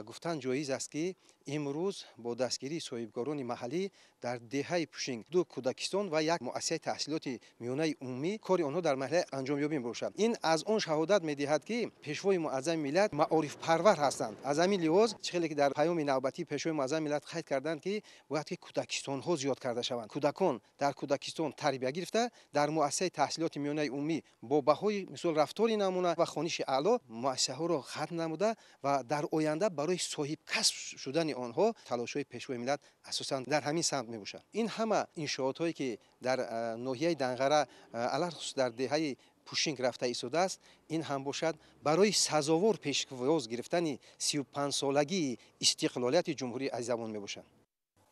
гуфтан ҷоиз аст, ки имрӯз бо дастгирии соҳибкорони маҳаллӣ дар деҳаи Пушинг 2 кӯдакистон ва як муассисаи таҳсилоти миёнаи умумӣ кори онҳо дар марҳилаи анҷомёбӣ мебошад. Ин аз он шаҳодат медиҳад, ки Пешвои муаззами миллат маорифпарвар ҳастанд. Аз ҳамин лиҳоз чӣ хеле ки дар паёми навбатии Пешвои муаззами миллат қайд карданд, ки бояд ки кӯдакистонҳо зиёд карда шаванд. Кӯдакон дар кӯдакистон тарбия гирифта, дар муассисаи таҳсилоти миёнаи умумӣ бо баҳои мисол рафтори намуна ва хониши аъло муассисаҳоро хатм намуда ва дар оянда барои соҳибкасб шудани онҳо талошҳои Пешвои миллат асосан дар ҳамин самт мебошад. Ин ҳама иншоотҳое ки дар ноҳияи Данғара, алалхусус дар деҳаи Пушинг рафта истодааст, ин ҳам бошад барои сазовор пешвоз гирифтани 35-солагии истиқлолияти Ҷумҳурии азизамон мебошад.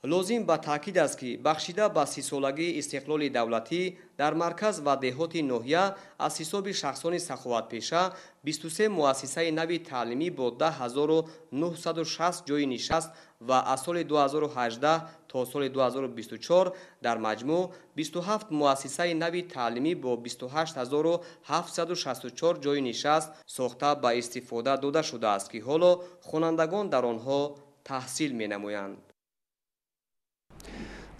Лозим ба таъкид аст, ки бахшида ба 30-солагии истиқлоли давлатӣ дар марказ ва деҳоти ноҳия аз ҳисоби шахсони саховатпеша 23 муассисаи нави таълимӣ бо 10960 ҷойи нишаст ва аз соли 2018 то соли 2024 дар маҷмӯъ 27 муассисаи нави таълимӣ бо 28764 ҷойи нишаст сохта ба истифода дода шудааст, ки ҳоло хонандагон дар онҳо таҳсил менамоянд.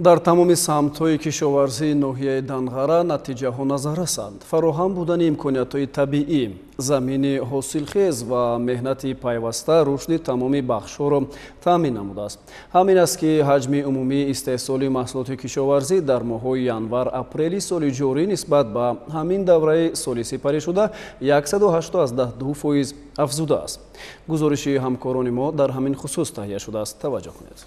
Дар тамоми самтҳои кишоварзии ноҳияи Данғара натиҷаҳо назаррасанд. Фароҳам будани имкониятҳои табиӣ, замини ҳосилхез ва меҳнати пайваста рушди тамоми бахшҳоро таъмин намудааст. Ҳамин аст, ки ҳаҷми умумии истеҳсоли маҳсулоти кишоварзӣ дар моҳҳои январ-апрели соли ҷорӣ нисбат ба ҳамин давраи соли сипаришуда 182% афзудааст. Гузориши ҳамкорони мо дар ҳамин хусус таҳия шудааст. Таваҷҷӯҳ кунед.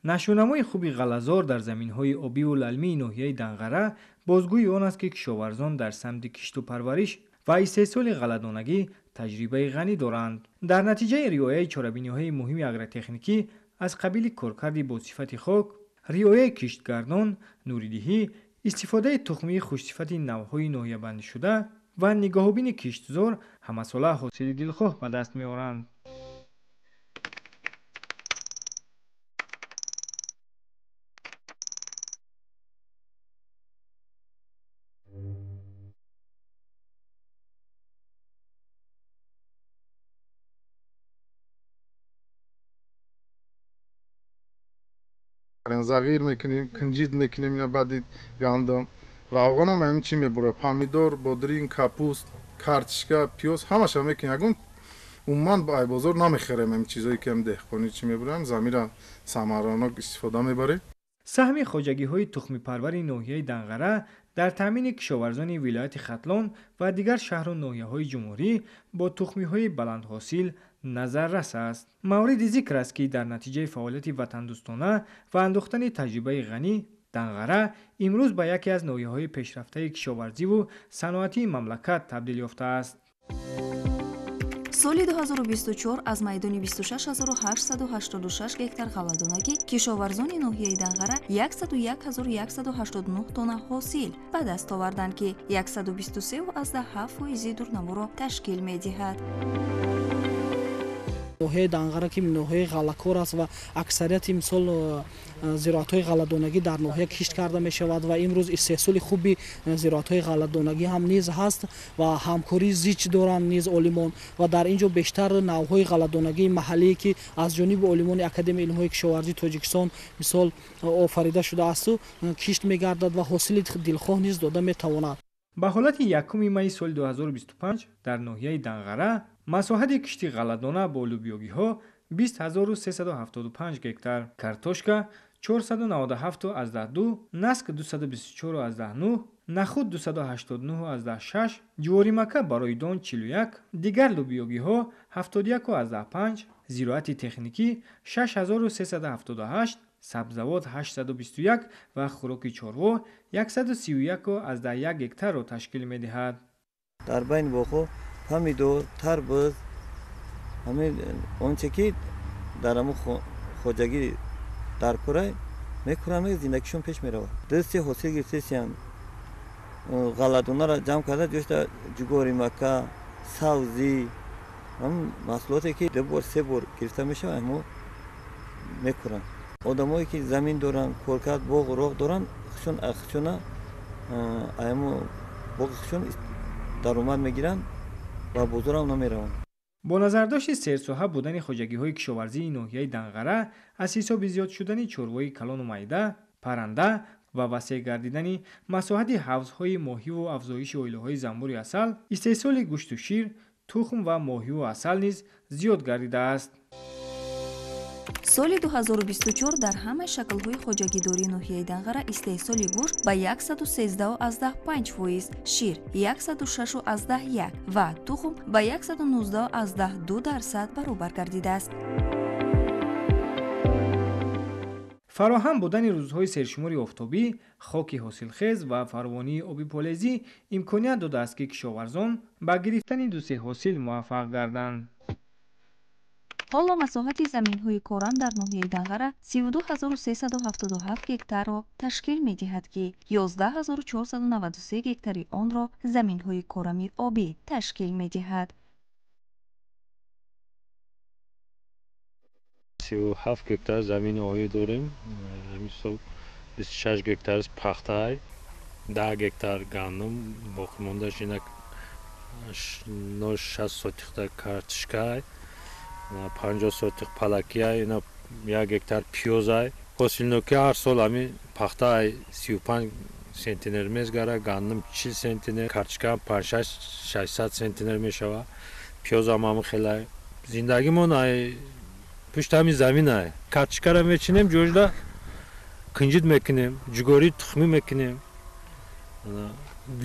Нашъунамои хуби ғаллазор дар заминҳои обиву лалмии ноҳияи Данғара бозгӯи он аст, ки кишоварзон дар самти кишту парвариш ва истеҳсоли ғалладонагӣ таҷрибаи ғанӣ доранд. Дар натиҷаи риояи чорабиниҳои муҳими агротехникӣ аз қабили коркарди босифати хок, риояи киштгардон, нуридиҳӣ, истифодаи тухмии хушсифати навъҳои ноҳиябандишуда ва нигоҳубини киштзор ҳамасола ҳосили дилхоҳ ба даст меоранд. Зағир мекунем, кунҷид мекунем, ина баъди гандум. Равғанам ҳамин чӣ мебурад? Помидор, бодринг, капуст, картишка, пиёз ҳамаша мекунем. Ягон Умуман ба бозор намехарем ҳамин чизое ки ҳам деҳқонӣ чӣ мебарем, заминро самаранок истифода мебарем. Саҳми хоҷагиҳои тухмипарвари ноҳияи Данғара дар таъмини кишоварзони вилояти Хатлон ва дигар шаҳру ноҳияҳои ҷумҳурӣ бо тухмиҳои баландҳосил назаррас аст. Мавриди зикр аст, ки дар натиҷаи фаъолияти ватандӯстона ва андохтани таҷрибаи ғанӣ, Данғара имрӯз ба яке аз ноҳияҳои пешрафтаи кишоварзиву саноатии мамлакат табдил ёфтааст. Соли 2024 аз майдони 26886 гектар ғалладонагӣ кишоварзони ноҳияи Данғара 101189 тонна ҳосил ба даст оварданд, ки 123,7 фоизи дурнаморо ташкил медиҳад. Ноҳияи Данғара ки ноҳияи ғаллакор аст ва аксарияти мисол зироатҳои ғалладонагӣ дар ноҳия кишт карда мешавад ва имрӯз истеҳсоли хуби зироатҳои ғалладонагӣ ҳам низ ҳаст ва ҳамкории зич доранд низ олимон ва дар ин ҷо бештар навъҳои ғалладонагии маҳаллие ки аз ҷониби олимони Академияи илмҳои кишоварзии Тоҷикистон мисол офарида шудаасту кишт мегардад ва ҳосили дилхоҳ низ дода метавонад. Ба ҳолати 1 майи соли 2025 дар ноҳияи Данғара масоҳати кишти ғалладона бо лӯбиёгиҳо 20375 гектар, картошка 497,2, наск 224,9, нахуд 289,6, ҷуворимакка барои дон 41, дигар лӯбиёгиҳо 71,5, зироати техникӣ 6378, сабзавот 821 ва хӯроки чорво 131,1 гектарро ташкил медиҳад. Дар байни боғҳо помидор, тарбуз, ҳамин онче ки дар ҳамун хоҷагӣ дар кора мекунанд, зиндагишон пеш меравад. Дасти ҳосил гирифтесиянд, ғалладонаро ҷамъ карда ҷошта ҷуворимакка, савзӣ, ҳамин маҳсулоте ки 2 бор 3 бор гирифта мешавад, ҳамо мекунанд. Одамое ки замин доранд, коркард, боғу роғ доранд, худшона аямо боғи худшон даромад мегиранд ва бозорам намераванд. Бо назардошти серсоҳа будани хоҷагиҳои кишоварзии ноҳияи Данғара аз ҳисоби зиёд шудани чорвои калону майда, парранда ва васеъ гардидани масоҳати ҳавзҳои моҳиву афзоиши оилаҳои занбури асал, истеҳсоли гӯшту шир, тухм ва моҳиву асал низ зиёд гардидааст. Соли 2024 дар ҳамаи шаклҳои хоҷагидории ноҳияи Данғара истеҳсоли гӯшт ба 113,5 фоиз, шир 106,1 ва тухм ба 119,2% баробар гардидааст. Фароҳам будани рӯзҳои сершумори офтобӣ, хоки ҳосилхез ва фаровонии оби полезӣ имконият додааст, ки кишоварзон ба гирифтани ду-се ҳосил муваффақ гарданд. Ҳоло масоҳати заминҳои корам дар ноҳияи Данғара 32377 гектарро ташкил медиҳад, ки 11493 гектари онро заминҳои корами обӣ ташкил медиҳад. 37 гектар замини обӣ дорем. Ҳамин сол 26 гектар пахта, 10 гектар гандум, боқимондааш инак 60 сотихта картошка, 50 сотих палакия, ина 1 гектар пиёзай. Ҳосилнокӣ ҳар сол ҳамин пахта 35 сентнер мезгара, гандум 40 сентнер, картошка 5-6 сентнер мешава, пиёзам ҳамин хелай. Зиндагимон ай пушти ҳамин заминай. Картошкаро мечинем, ҷоҷда кунҷид мекунем, ҷугорӣ тухмӣ мекунем,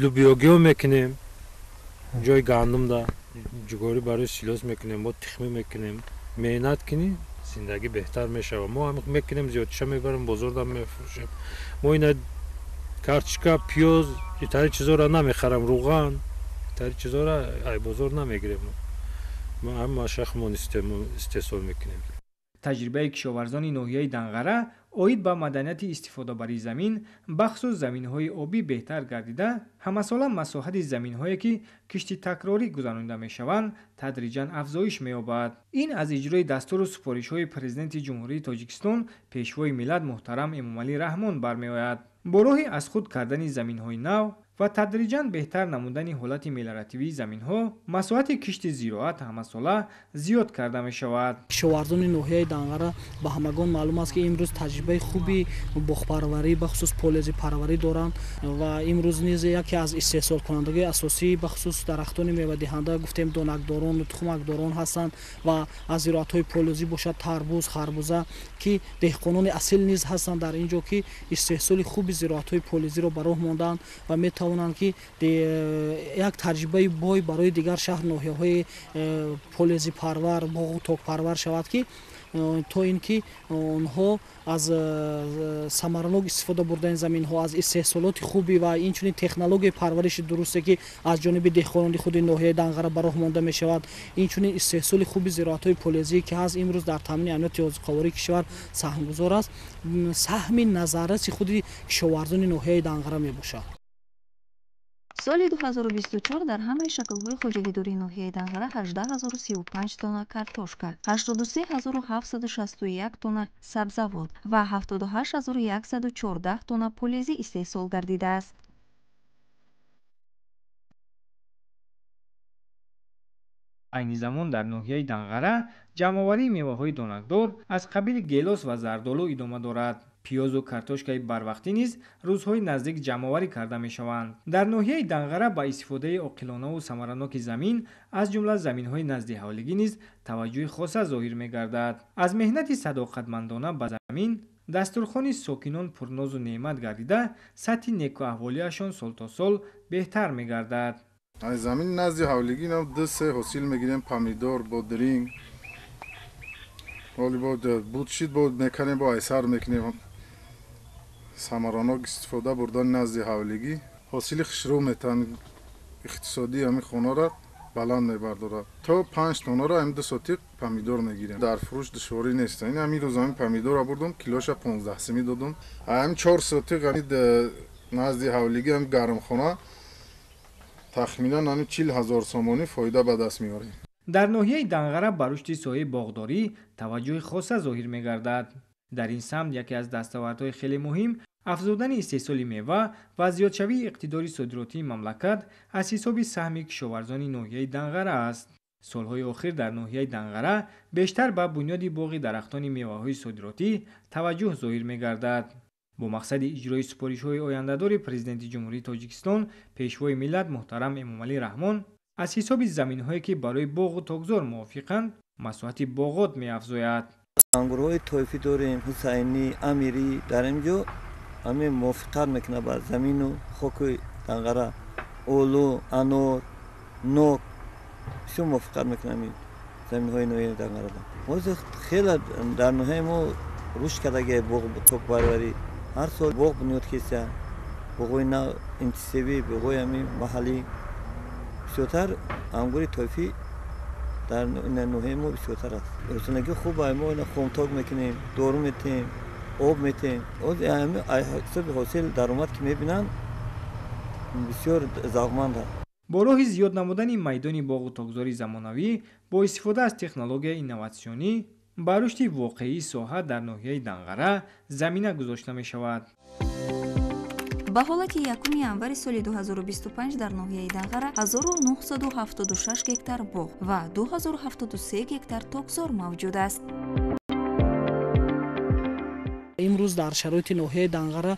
лӯбиёгиҳо мекунем, ҷои гандумда ҷугорӣ барои силос мекунем, мо тухмӣ мекунем. Меҳнат кунӣ, зиндагӣ беҳтар мешавад. Мо ҳам мекунем, зиёдтиша мебарем, бозорда мефурӯшем. Мо ина картошка, пиёз, итари чизоро намехарам, руған, итари чизоро ай бозор намегирем. Мо ҳама шахмон истеҳсол мекунем. Таҷрибаи кишоварзони ноҳияи Данғара оид ба маданияти истифодабарии замин, бахусус заминҳои обӣ беҳтар гардида, ҳамасола масоҳати заминҳое ки кишти такрорӣ гузаронида мешаванд, тадриҷан афзоиш меёбад. Ин аз иҷрои дастуру супоришҳои Президенти Ҷумҳурии Тоҷикистон, Пешвои миллат муҳтарам Эмомалӣ Раҳмон бармеояд. Бо роҳи аз худ кардани заминҳои нав, ва тадриҷан беҳтар намудани ҳолати мелиоративии заминҳо, масоҳати кишти зироат ҳамасола зиёд карда мешавад. Кишоварзони ноҳияи Данғара ба ҳамагон маълум аст, ки имрӯз таҷрибаи хуби боғпарварӣ, бахусус полезипарварӣ доранд ва имрӯз низ яке аз истеҳсолкунандагони асосӣ, бахусус дарахтони мевадиҳанда, гуфтем донакдорон, тухмакдорон ҳастанд ва аз зироатҳои полезӣ бошад тарбуз, харбуза, ки деҳқонони асил низ ҳастанд дар ин ҷо, ки истеҳсоли хуби зироатҳои полезиро ба роҳ мондаанд ва метавонанд, ки як таҷрибаи бой барои дигар шаҳр ноҳияҳои полезипарвар, боғу токпарвар шавад, ки то ин ки онҳо аз самаранок истифода бурдани заминҳо, аз истеҳсолоти хуби ва инчунин технологияи парвариши дурусте, ки аз ҷониби деҳқонони худи ноҳияи Данғара ба роҳ монда мешавад, инчунин истеҳсоли хуби зироатҳои полезие, ки ҳаст, имрӯз дар таъмини амнияти озуқавории кишвар саҳмгузор аст, саҳми назарраси худи кишоварзони ноҳияи Данғара мебошад. Соли 2024 дар ҳамаи шаклҳои хоҷагидории ноҳияи Данғара 18035 тонна картошка, 83761 тонна сабзавот ва 78114 тонна полезӣ истеҳсол гардидааст. Айни замон дар ноҳияи Данғара ҷамъоварии меваҳои донакдор аз қабили гелос ва зардолу идома дорад. Пиёзу картошкаи барвақтӣ низ рӯзҳои наздик ҷамъоварӣ карда мешаванд. Дар ноҳияи Данғара ба истифодаи оқилонаву самараноки замин, аз ҷумла заминҳои назди ҳавлигӣ низ таваҷҷӯҳи хоса зоҳир мегардад. Аз меҳнати садоқатмандона ба замин дастурхони сокинон пурнозу неъмат гардида, сатҳи некуаҳволиашон сол то сол беҳтар мегардад. Аз замини назди ҳавлигӣ 2-3 ҳосил мегирем: помидор, бодринг, ҳоли буд шид, бо меканем, бо айсар мекунем. Самаранок истифода бурдани назди ҳавлигӣ ҳосили хушрӯ метан, иқтисодии ҳамин хонаро баланд мебардорад. То 5 тоннаро ҳамин 2 сотиқ помидор мегирем. Дар фурӯш душворӣ нест. Ин ҳамин рӯз ҳамин помидорро бурдум, килоша 15 сими додум. Ҳамин 4 сотиқ ҳамин назди ҳавлигӣ, ҳамин гармхона тахминан ҳамин 40 000 сомонӣ фоида ба даст меорем. Дар ноҳияи Данғара ба рушди соҳаи боғдорӣ таваҷҷӯҳи хоса зоҳир мегардад. Дар ин самт яке аз дастовардҳои хеле муҳим афзудани истеҳсоли мева ва зиёдшавии иқтидори содиротии мамлакат аз ҳисоби саҳми кишоварзони ноҳияи Данғара аст. Солҳои охир дар ноҳияи Данғара бештар ба бунёди боғи дарахтони меваҳои содиротӣ таваҷҷӯҳ зоҳир мегардад. Бо мақсади иҷрои супоришҳои ояндадори Президенти Ҷумҳурии Тоҷикистон, Пешвои миллат муҳтарам Эмомалӣ Раҳмон аз ҳисоби заминҳое, ки барои боғу токзор мувофиқанд, масоҳати боғот меафзояд. Ангурҳои тоифӣ дорем, ҳусайнӣ, амирӣ. Дар ин ҷо ҳамин мувофиқат мекунад ба замину хоки Данғара. Олу, анор, нок бисёр мувофиқат мекунад ҳамин заминҳои ноҳияи Данғарада. Ҳозир хеле дар ноҳияи мо рушд кардагиай боғ токпарварӣ. Ҳар сол боғ бунёд кеса, боғҳои нав интенсивӣ, боғҳои ҳамин маҳаллӣ. Бисёртар ангури тоифӣ дар ноҳияи мо бисёртар аст. Рӯзонагӣ хуб, мо хомток мекунем, дору метем, об метем. Ҳисоби ҳосил даромад ки мебинанд, бисёр завқманд аст. Бо роҳи зиёд намудани майдони боғу токзори замонавӣ бо истифода аз технологияи инноватсионӣ ба рушди воқеии соҳа дар ноҳияи Данғара замина гузошта мешавад. Ба ҳолати 1 январи соли 2025 дар ноҳияи Данғара 1976 гектар боғ ва 2073 гектар токзор мавҷуд аст. Имрӯз дар шароити ноҳияи Данғара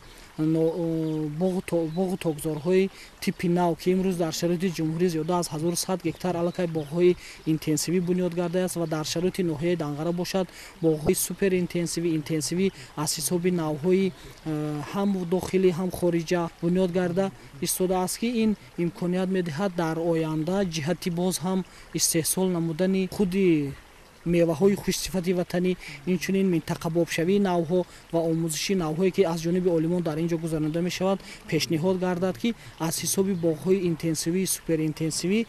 боғу токзорҳои типи нав, ки имрӯз дар шароити ҷумҳурӣ зиёда аз 1100 гектар аллакай боғҳои интенсивӣ бунёд гардааст ва дар шароити ноҳияи Данғара бошад боғҳои суперинтенсивӣ, интенсивӣ аз ҳисоби навҳои ҳам дохилӣ ҳам хориҷа бунёд гарда истодааст, ки ин имконият медиҳад дар оянда ҷиҳати боз ҳам истеҳсол намудани худи меваҳои хушсифати ватанӣ, инчунин минтақабобшавии навҳо ва омӯзиши навҳое, ки аз ҷониби олимон дар ин ҷо гузаронида мешавад, пешниҳод гардад, ки аз ҳисоби боғҳои интенсивӣ, суперинтенсивӣ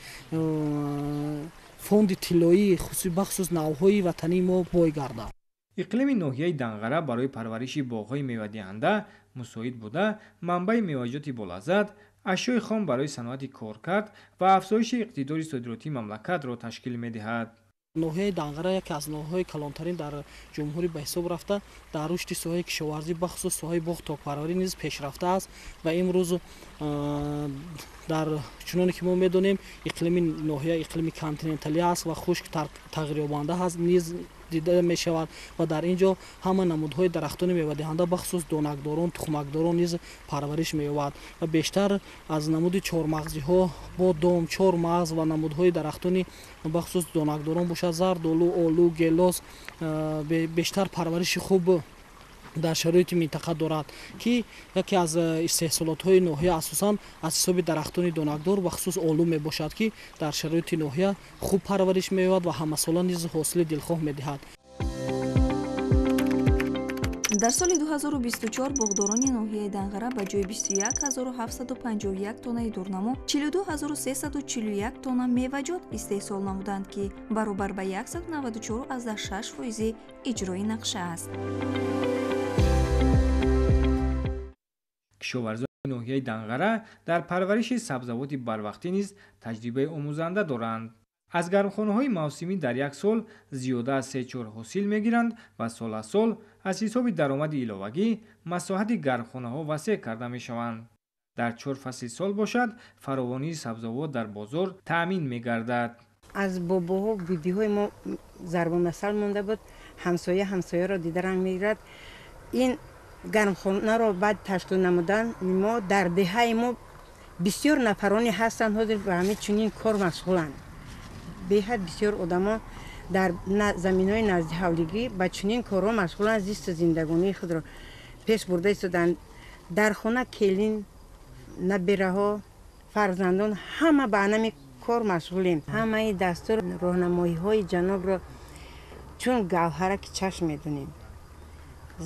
фонди тиллоии бахусус навҳои ватании мо бой гардад. Иқлими ноҳияи Данғара барои парвариши боғҳои мевадиҳанда мусоид буда, манбаи меваҷоти болаззат, ашёи хом барои саноати коркард ва афзоиши иқтидори содиротии мамлакатро ташкил медиҳад. Ноҳияи Данғара яке аз ноҳияҳои калонтарин дар ҷумҳурӣ ба ҳисоб рафта, дар рушди соҳаи кишоварзӣ, бахусус соҳаи боғ токпарварӣ низ пешрафта аст ва имрӯз дар чуноне ки мо медонем, иқлими ноҳия иқлими континенталӣ аст ва хушк тағйирёбанда ҳаст низ дида мешавад ва дар ин ҷо ҳама намудҳои дарахтони мевадиҳанда, бахусус донакдорон, тухмакдорон низ парвариш меёбад ва бештар аз намуди чормағзиҳо, бодом, чормағз ва намудҳои дарахтони бахусус донакдорон бошад, зардолу, олу, гелос бештар парвариши хуб дар шароити минтақа дорад, ки яке аз истеҳсолотҳои ноҳия асосан аз ҳисоби дарахтони донакдор, бахусус олу мебошад, ки дар шароити ноҳия хуб парвариш меёбад ва ҳамасола низ ҳосили дилхоҳ медиҳад. Дар соли 2024 боғдорони ноҳияи Данғара ба ҷои 21751 тоннаи дурнамо 42341 тонна меваҷот истеҳсол намуданд, ки баробар ба 194,6% иҷрои нақша аст. Кишоварзони ноҳияи Данғара дар парвариши сабзавоти барвақтӣ низ таҷрибаи омӯзанда доранд. Аз гармхонаҳои мавсимӣ дар як сол зиёда аз 3-4 ҳосил мегиранд ва сол аз сол аз ҳисоби даромади иловагӣ масоҳати гармхонаҳо васеъ карда мешаванд. Дар 4 фасли сол бошад, фаровонии сабзавот дар бозор таъмин мегардад. Аз бобоҳо, бибиҳои мо зарбомасал монда буд, ҳамсоя ҳамсояро дида ранг мегирад. Ин гармхонаро баъд ташкил намудан мо дар деҳаи мо бисёр нафароне ҳастанд, ҳозир ба ҳамин чунин кор машғуланд. Беҳад бисёр одамо дар заминҳои наздиҳавлигӣ ба чунин корҳо машғуланд, зисту зиндагонии худро пеш бурда истоданд. Дар хона келин, набираҳо, фарзандон ҳама ба анами кор машғулем. Ҳамаи дастур роҳнамоиҳои ҷанобро чун гавҳараки чашм медонем,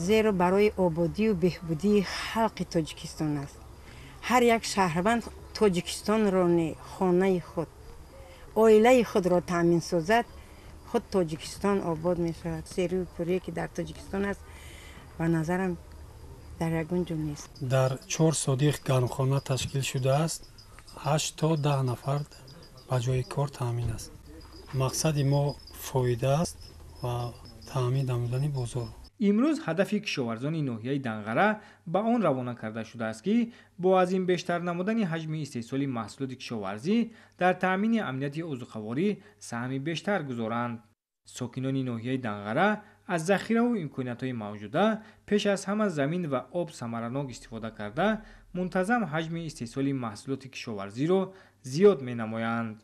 зеро барои ободию беҳбудии халқи Тоҷикистон аст. Ҳар як шаҳрванд Тоҷикистонро не, хонаи худ, оилаи худро таъмин созад, худ Тоҷикистон обод мешавад. Серию пурие ки дар Тоҷикистон аст, ба назарам дар ягон ҷо нест. Дар 4 содиқ гармхона ташкил шудааст, 8 то 10 нафар ба ҷои кор таъмин аст. Мақсади мо фоида аст ва таъмин намудани бозор. Имрӯз ҳадафи кишоварзони ноҳияи Данғара ба он равона карда шудааст, ки бо аз ин бештар намудани ҳаҷми истеҳсоли маҳсулоти кишоварзӣ дар таъмини амнияти озуқаворӣ саҳми бештар гузоранд. Сокинони ноҳияи Данғара аз захираву имкониятҳои мавҷуда пеш аз ҳама замин ва об самаранок истифода карда, мунтазам ҳаҷми истеҳсоли маҳсулоти кишоварзиро зиёд менамоянд.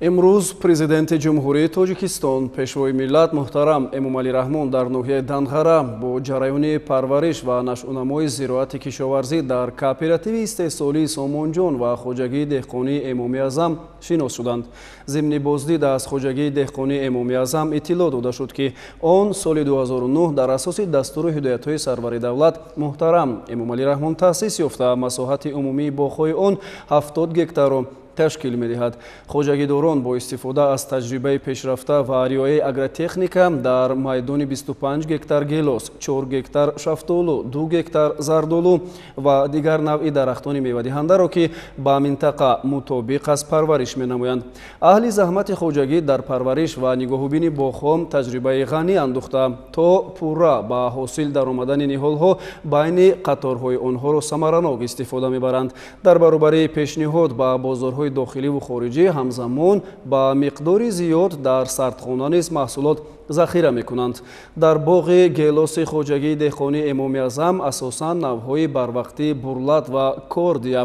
Имрӯз Президенти Ҷумҳурии Тоҷикистон, Пешвои миллат муҳтарам Эмомалӣ Раҳмон дар ноҳияи Данғара бо ҷараёни парвариш ва нашъунамои зироати кишоварзӣ дар кооперативи истеҳсолии Сомонҷон ва хоҷагии деҳқонии Эмоми Аъзам шинос шуданд. Зимни боздид аз хоҷагии деҳқонии Эмоми Аъзам иттилоъ дода шуд, ки он соли 2009 дар асоси дастуру ҳидоятҳои сарвари давлат муҳтарам Эмомалӣ Раҳмон таъсис ёфта, масоҳати умумии боғҳои он 70 гектарро ташкил медиҳад. Хоҷагидорон бо истифода аз таҷрибаи пешрафта ва риояи агротехника дар майдони 25 гектар гелос, 4 гектар шафтолу, 2 гектар зардолу ва дигар навъи дарахтони мевадиҳандаро, ки ба минтақа мутобиқ аст, парвариш менамоянд. Аҳли заҳмати хоҷагӣ дар парвариш ва нигоҳубини боғҳо таҷрибаи ғанӣ андӯхта, то пурра ба ҳосил даромадани ниҳолҳо байни қаторҳои онҳоро самаранок истифода мебаранд. Дар баробари пешниҳод ба бозорҳои дохилӣ ва хориҷӣ, ҳамзамон ба миқдори зиёд дар сардхона низ маҳсулот захира мекунанд. Дар боғи гелоси хоҷагии деҳқонии Эмоми Аъзам асосан навъҳои барвақтӣ бурлат ва кордия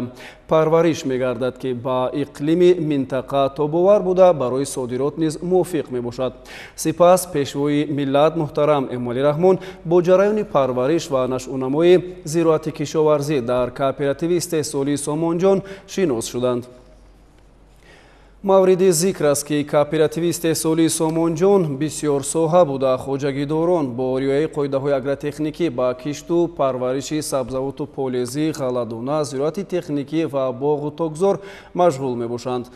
парвариш мегардад, ки ба иқлими минтақа тобовар буда, барои содирот низ мувофиқ мебошад. Сипас Пешвои миллат муҳтарам Эмомалӣ Раҳмон бо ҷараёни парвариш ва нашъунамои зироати кишоварзӣ дар кооперативи истеҳсолии Сомонҷон шинос шуданд. Мавриди зикр аст, ки кооперативи истеҳсолии Сомонҷон бисёр соҳа буда, хоҷагидорон бо риояи қоидаҳои агротехникӣ ба кишту парвариши сабзавоту полезӣ, ғалладона, зироати техникӣ ва боғу токзор машғул мебошанд.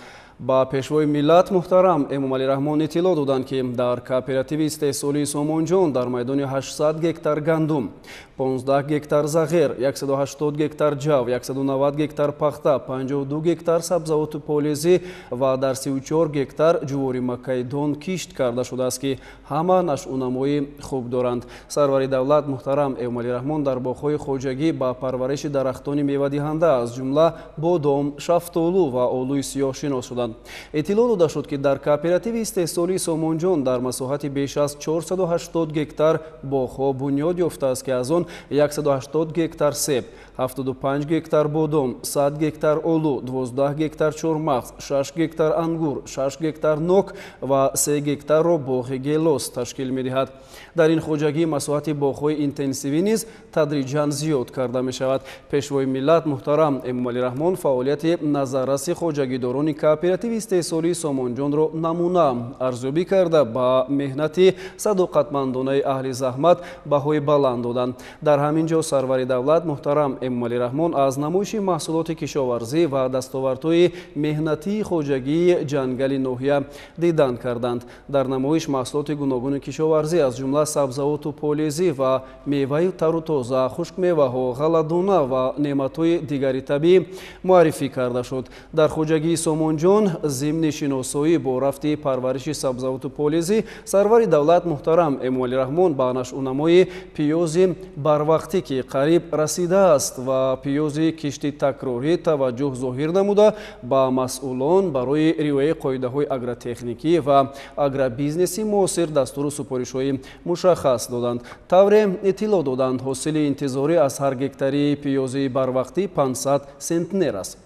Ба Пешвои миллат муҳтарам Эмомалӣ Раҳмон иттилоъ доданд, ки дар кооперативи истеҳсолии Сомонҷон дар майдони 800 гектар гандум, 15 гектар зағир, 180 гектар ҷав, 190 гектар пахта, 52 гектар сабзавоту полезӣ ва дар 34 гектар ҷувори маккаи кишт карда шудааст, ки ҳама нашъунамои хуб доранд. Сарвари давлат муҳтарам Эмомалӣ Раҳмон дар боғҳои хоҷагӣ ба парвариши дарахтони мевадиҳанда, аз ҷумла бодом, шафтолу ва олӯи сиёҳ шинос шуданд. Иттилоъ дода шуд, ки дар кооперативи истеҳсолии Сомонҷон дар масоҳати беш аз 480 гектар боғҳо бунёд ёфтааст, ки аз он 180 гектар себ, 75 гектар бодом, 100 гектар олу, 12 гектар чормағз, 6 гектар ангур, 6 гектар нок ва 3 гектарро боғи гелос ташкил медиҳад. Дар ин хоҷагӣ масоҳати боғҳои интенсивӣ низ тадриҷан зиёд карда мешавад. Пешвои миллат муҳтарам Эмомалӣ Раҳмон фаъолияти назарраси хоҷагидорони кооперативи истеҳсолии Сомонҷонро намуна арзёбӣ карда, ба меҳнати садоқатмандонаи аҳли заҳмат баҳои баланд доданд. Дар ҳамин ҷо сарвари давлат муҳтарам Эмомалӣ Раҳмон аз намоиши маҳсулоти кишоварзӣ ва дастовардҳои меҳнатии хоҷагии ҷангали ноҳия дидан карданд. Дар намоиш маҳсулоти гуногуни кишоварзӣ, аз ҷумла сабзавоту полезӣ ва меваи тару тоза, хушкмеваҳо, ғалладона ва неъматҳои дигари табиӣ муаррифӣ карда шуд. Дар хоҷагии Сомонҷон зимни шиносоӣ бо рафти парвариши сабзавоту полезӣ сарвари давлат муҳтарам Эмомалӣ Раҳмон ба нашъунамои пиёзи барвақтӣ, ки қариб расидааст, ва пиёзи кишти такрорӣ таваҷҷӯҳ зоҳир намуда, ба масъулон барои риояи қоидаҳои агротехникӣ ва агробизнеси муосир дастуру супоришҳои мушаххас доданд. Тавре иттилоъ доданд, ҳосили интизорӣ аз ҳар гектари пиёзи барвақтӣ 500 сентнер аст.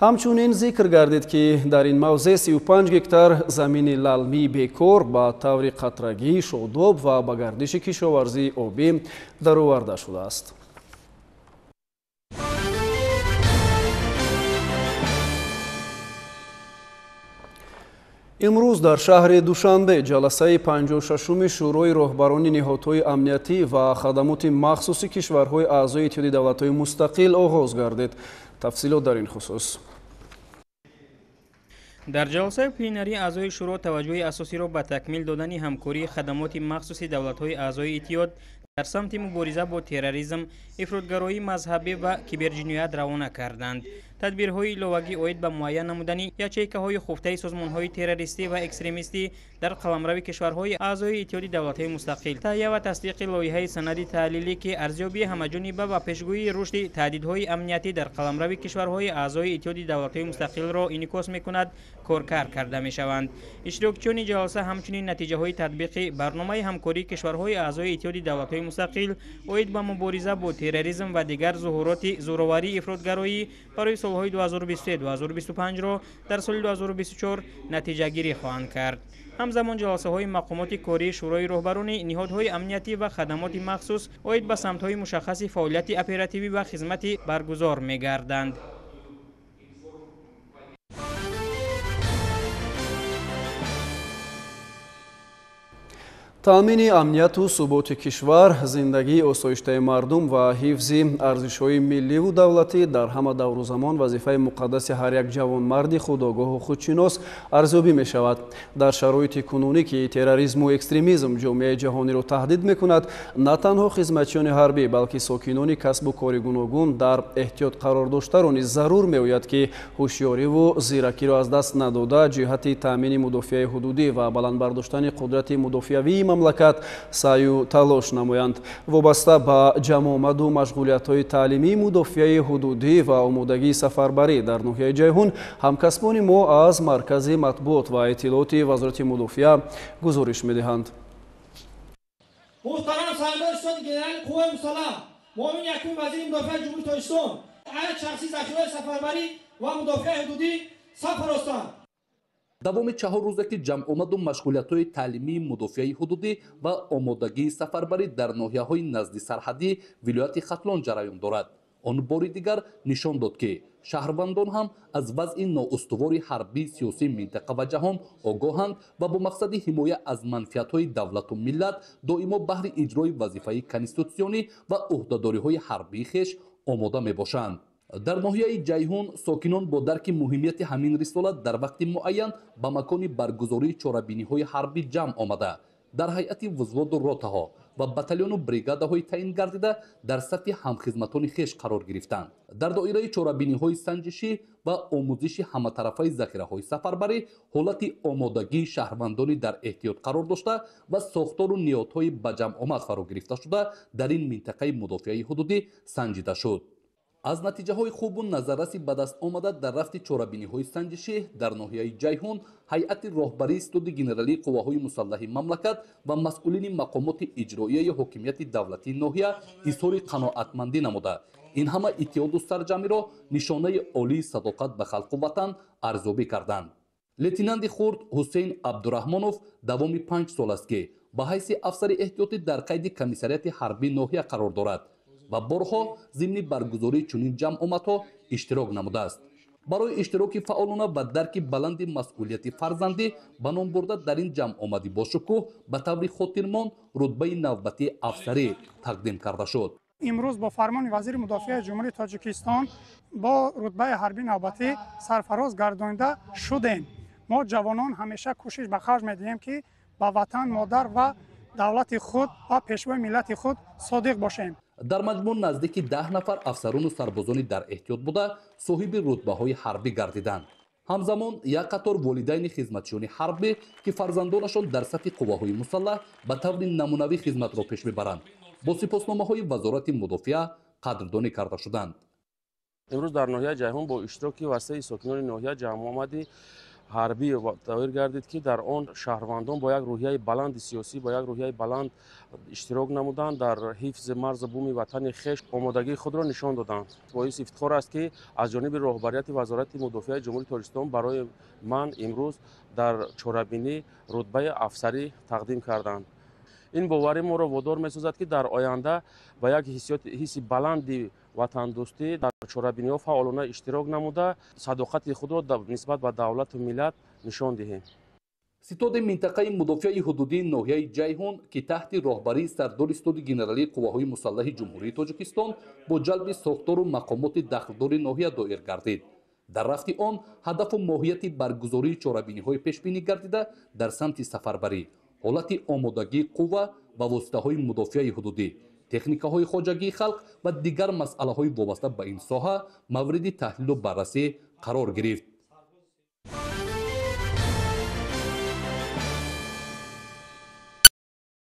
Ҳамчунин зикр гардид, ки дар ин мавзеъ 35 гектар замини лалмии бекор ба таври қатрагӣ, шодоб ва ба гардиши кишоварзии обӣ дароварда шудааст. Имрӯз дар шаҳри Душанбе ҷаласаи 56-уми Шӯрои роҳбарони ниҳодҳои амниятӣ ва хадамоти махсуси кишварҳои аъзои Иттиҳоди давлатҳои мустақил оғоз гардид. Тафсилот дар ин хусус. Дар ҷаласаи пленарӣ аъзои шӯро таваҷҷӯҳи асосиро ба такмил додани ҳамкории хадамоти махсуси давлатҳои аъзои иттиҳод дар самти мубориза бо терроризм, ифротгароии мазҳабӣ ва киберҷиноят равона карданд. Тадбирҳои иловагӣ оид ба муайян намудани ячейкаҳои хуфтаи созмонҳои террористӣ ва экстремистӣ дар қаламрави кишварҳои аъзои Иттиҳоди давлатҳои мустақил, таҳия ва тасдиқи лоиҳаи санади таҳлилӣ, ки арзёбии ҳамаҷониба ва пешгӯии рушди таҳдидҳои амниятӣ дар қаламрави кишварҳои аъзои Иттиҳоди давлатҳои мустақилро инъикос мекунад, коркар карда мешаванд. Иштирокчиёни ҷаласа ҳамчунин натиҷаҳои татбиқи барномаи ҳамкории кишварҳои аъзои Иттиҳоди давлатҳои мустақил оид ба мубориза бо терроризм ва дигар зуҳуроти зӯроварии ифротгароӣ барои солҳои 2023-2025-ро дар соли 2024 натиҷагирӣ хоҳанд кард. Ҳамзамон ҷаласаҳои мақомоти кории Шӯрои роҳбарони ниҳодҳои амниятӣ ва хадамоти махсус оид ба самтҳои мушаххаси фаъолияти оперативӣ ва хизматӣ баргузор мегарданд. Таъмини амнияту суботи кишвар, зиндагии осоиштаи мардум ва ҳифзи арзишҳои милливу давлатӣ дар ҳама давру замон вазифаи муқаддаси ҳар як ҷавонмарди худогоҳу худшинос арзёбӣ мешавад. Дар шароити кунунӣ, ки терроризму экстремизм ҷомеаи ҷаҳониро таҳдид мекунад, на танҳо хизматчиёни ҳарбӣ, балки сокинони касбу кори гуногун дар эҳтиёт қарор доштаро низ зарур меояд, ки ҳушёриву зиракиро аз даст надода, ҷиҳати таъмини мудофиаи ҳудудӣ ва баланд бардоштани қудрати мудофиавии мамлакат саъю талош намоянд. Вобаста ба ҷамъомаду машғулиятҳои таълимии мудофиаи ҳудудӣ ва омодагии сафарбарӣ дар ноҳияи Ҷайҳун, ҳамкасбони мо аз маркази матбуот ва иттилооти Вазорати мудофиа гузориш медиҳанд. Муҳтарам сардори штаби генерали қувваи мусаллаҳ, муовини якуми вазири мудофиаи Ҷумҳурии Тоҷикистон, ҳайати шахсии захираҳои сафарбарӣ ва мудофиаи ҳудудӣ саф оростанд. Давоми 4 рӯзе ки ҷамъомаду машғулиятҳои таълимии мудофиаи ҳудудӣ ва омодагии сафарбарӣ дар ноҳияҳои назди сарҳадӣ вилояти Хатлон ҷараён дорад, он бори дигар нишон дод, ки шаҳрвандон ҳам аз вазъи ноустувори ҳарбии сиёсии минтақа ва ҷаҳон огоҳанд ва бо мақсади ҳимоя аз манфиатҳои давлату миллат доимо баҳри иҷрои вазифаи конститутсионӣ ва ӯҳдадориҳои ҳарбии хеш омода мебошанд. Дар ноҳияи Ҷайҳун сокинон бо дарки муҳимияти ҳамин рисолат дар вақти муайян ба макони баргузории чорабиниҳои ҳарбӣ ҷамъ омада, дар ҳайати взводу ротаҳо ва батальону бригадаҳои таъин гардида дар сафи ҳамхизматони хеш қарор гирифтанд. Дар доираи чорабиниҳои санҷишӣ ва омӯзиши ҳаматарафаи захираҳои сафарбарӣ ҳолати омодагии шаҳрвандони дар эҳтиёт қарор дошта ва сохтору ниҳодҳои ба ҷамъомад фаро гирифта шуда дар ин минтақаи мудофиаи ҳудудӣ санҷида шуд. Аз натиҷаҳои хубу назарраси ба даст омада дар рафти чорабиниҳои санҷишӣ дар ноҳияи Ҷайҳун ҳайати роҳбарии Ситоди генералии қувваҳои мусаллаҳи мамлакат ва масъулини мақомоти иҷроияи ҳокимияти давлатии ноҳия изҳори қаноатмандӣ намуда, ин ҳама иттиҳоду сарҷамъиро нишонаи олии садоқат ба халқу ватан арзёбӣ карданд. Лейтенанти хурд Ҳусейн Абдураҳмонов давоми 5 сол аст, ки ба ҳайси афсари эҳтиётӣ дар қайди комиссариати ҳарбии ноҳия қарор дорад ва борҳо зимни баргузории чунин ҷамъомадҳо иштирок намудааст. Барои иштироки фаъолона ва дарки баланди масъулияти фарзандӣ ба ном бурда дар ин ҷамъомади бошукӯҳ ба таври хотирмон рутбаи навбатии афсарӣ тақдим карда шуд. Имрӯз бо фармони вазири мудофиаи Ҷумҳурии Тоҷикистон бо рутбаи ҳарбӣ навбатӣ сарфароз гардонида шудем. Мо ҷавонон ҳамеша кӯшиш ба харҷ медиҳем, ки ба ватан, модар ва давлати худ ва пешвои миллати худ содиқ бошем. Дар маҷмӯъ наздики 10 нафар афсарону сарбозони дар эҳтиёт буда соҳиби рутбаҳои ҳарбӣ гардиданд. Ҳамзамон як қатор волидайни хизматчиёни ҳарбӣ, ки фарзандонашон дар сафи қувваҳои мусаллаҳ ба таври намунавӣ хизматро пеш мебаранд, бо сипосномаҳои Вазорати мудофиа қадрдонӣ карда шуданд. Имрӯз дар ноҳияи Ҷайҳун бо иштироки васеи сокинони ноҳия ҷамъомади ҳарбӣ доир гардид, ки дар он шаҳрвандон бо як рӯҳияи баланди сиёсӣ, бо як рӯҳияи баланд иштирок намуданд, дар ҳифзи марзу буми ватани хеш омодагии худро нишон доданд. Боиси ифтихор аст, ки аз ҷониби роҳбарияти Вазорати мудофиаи Ҷумҳурии Тоҷикистон барои ман имрӯз дар чорабинӣ рутбаи афсарӣ тақдим карданд. Ин боварӣ моро водор месозад, ки дар оянда ба як ҳисси баланди ватандӯстӣ дар чорабиниҳо фаъолона иштирок намуда садоқати худро нисбат ба давлату миллат нишон диҳем. Ситоди минтақаи мудофиаи ҳудудии ноҳияи Ҷайҳун, ки таҳти роҳбарии сардори Ситоди генералии қувваҳои мусаллаҳи Ҷумҳурии Тоҷикистон бо ҷалби сохтору мақомоти дахлдори ноҳия доир гардид, дар рафти он ҳадафу моҳияти баргузории чорабиниҳои пешбинӣ гардида дар самти сафарбарӣ, ҳолати омодагии қувва ва воситаҳои мудофиаи ҳудудӣ, техникаҳои хоҷагии халқ ва дигар масъалаҳои вобаста ба ин соҳа мавриди таҳлилу баррасӣ қарор гирифт.